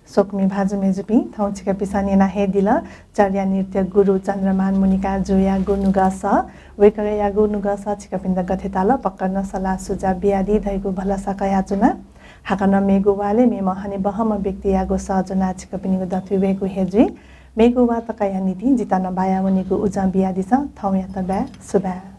स्वकुमि भाजु मय्‌जुपिं, थौं छिकपिन्सं न्यना हे दिल, चर्या नृत्य गुरु चन्द्रमान मुनिका जुयागु नुगः सः। वय्‌कःयागु नुगः सः छिकपिन्त गथे ताल, पक्का नं सल्लाह सुझाव बियादी धइगु भलसा कयाच्वना। हाकनं मेगु वालय् मेम्ह हनेबहःम्ह व्यक्तियागु सः ज्वनाः छिकपिनिगु दथुइ वयेगु हे जुइ। मेगु वाः तकया निंतिं जितः नं बायावनेगु उजं बियादिसँ। थौंयात बाय्, सुभाय्।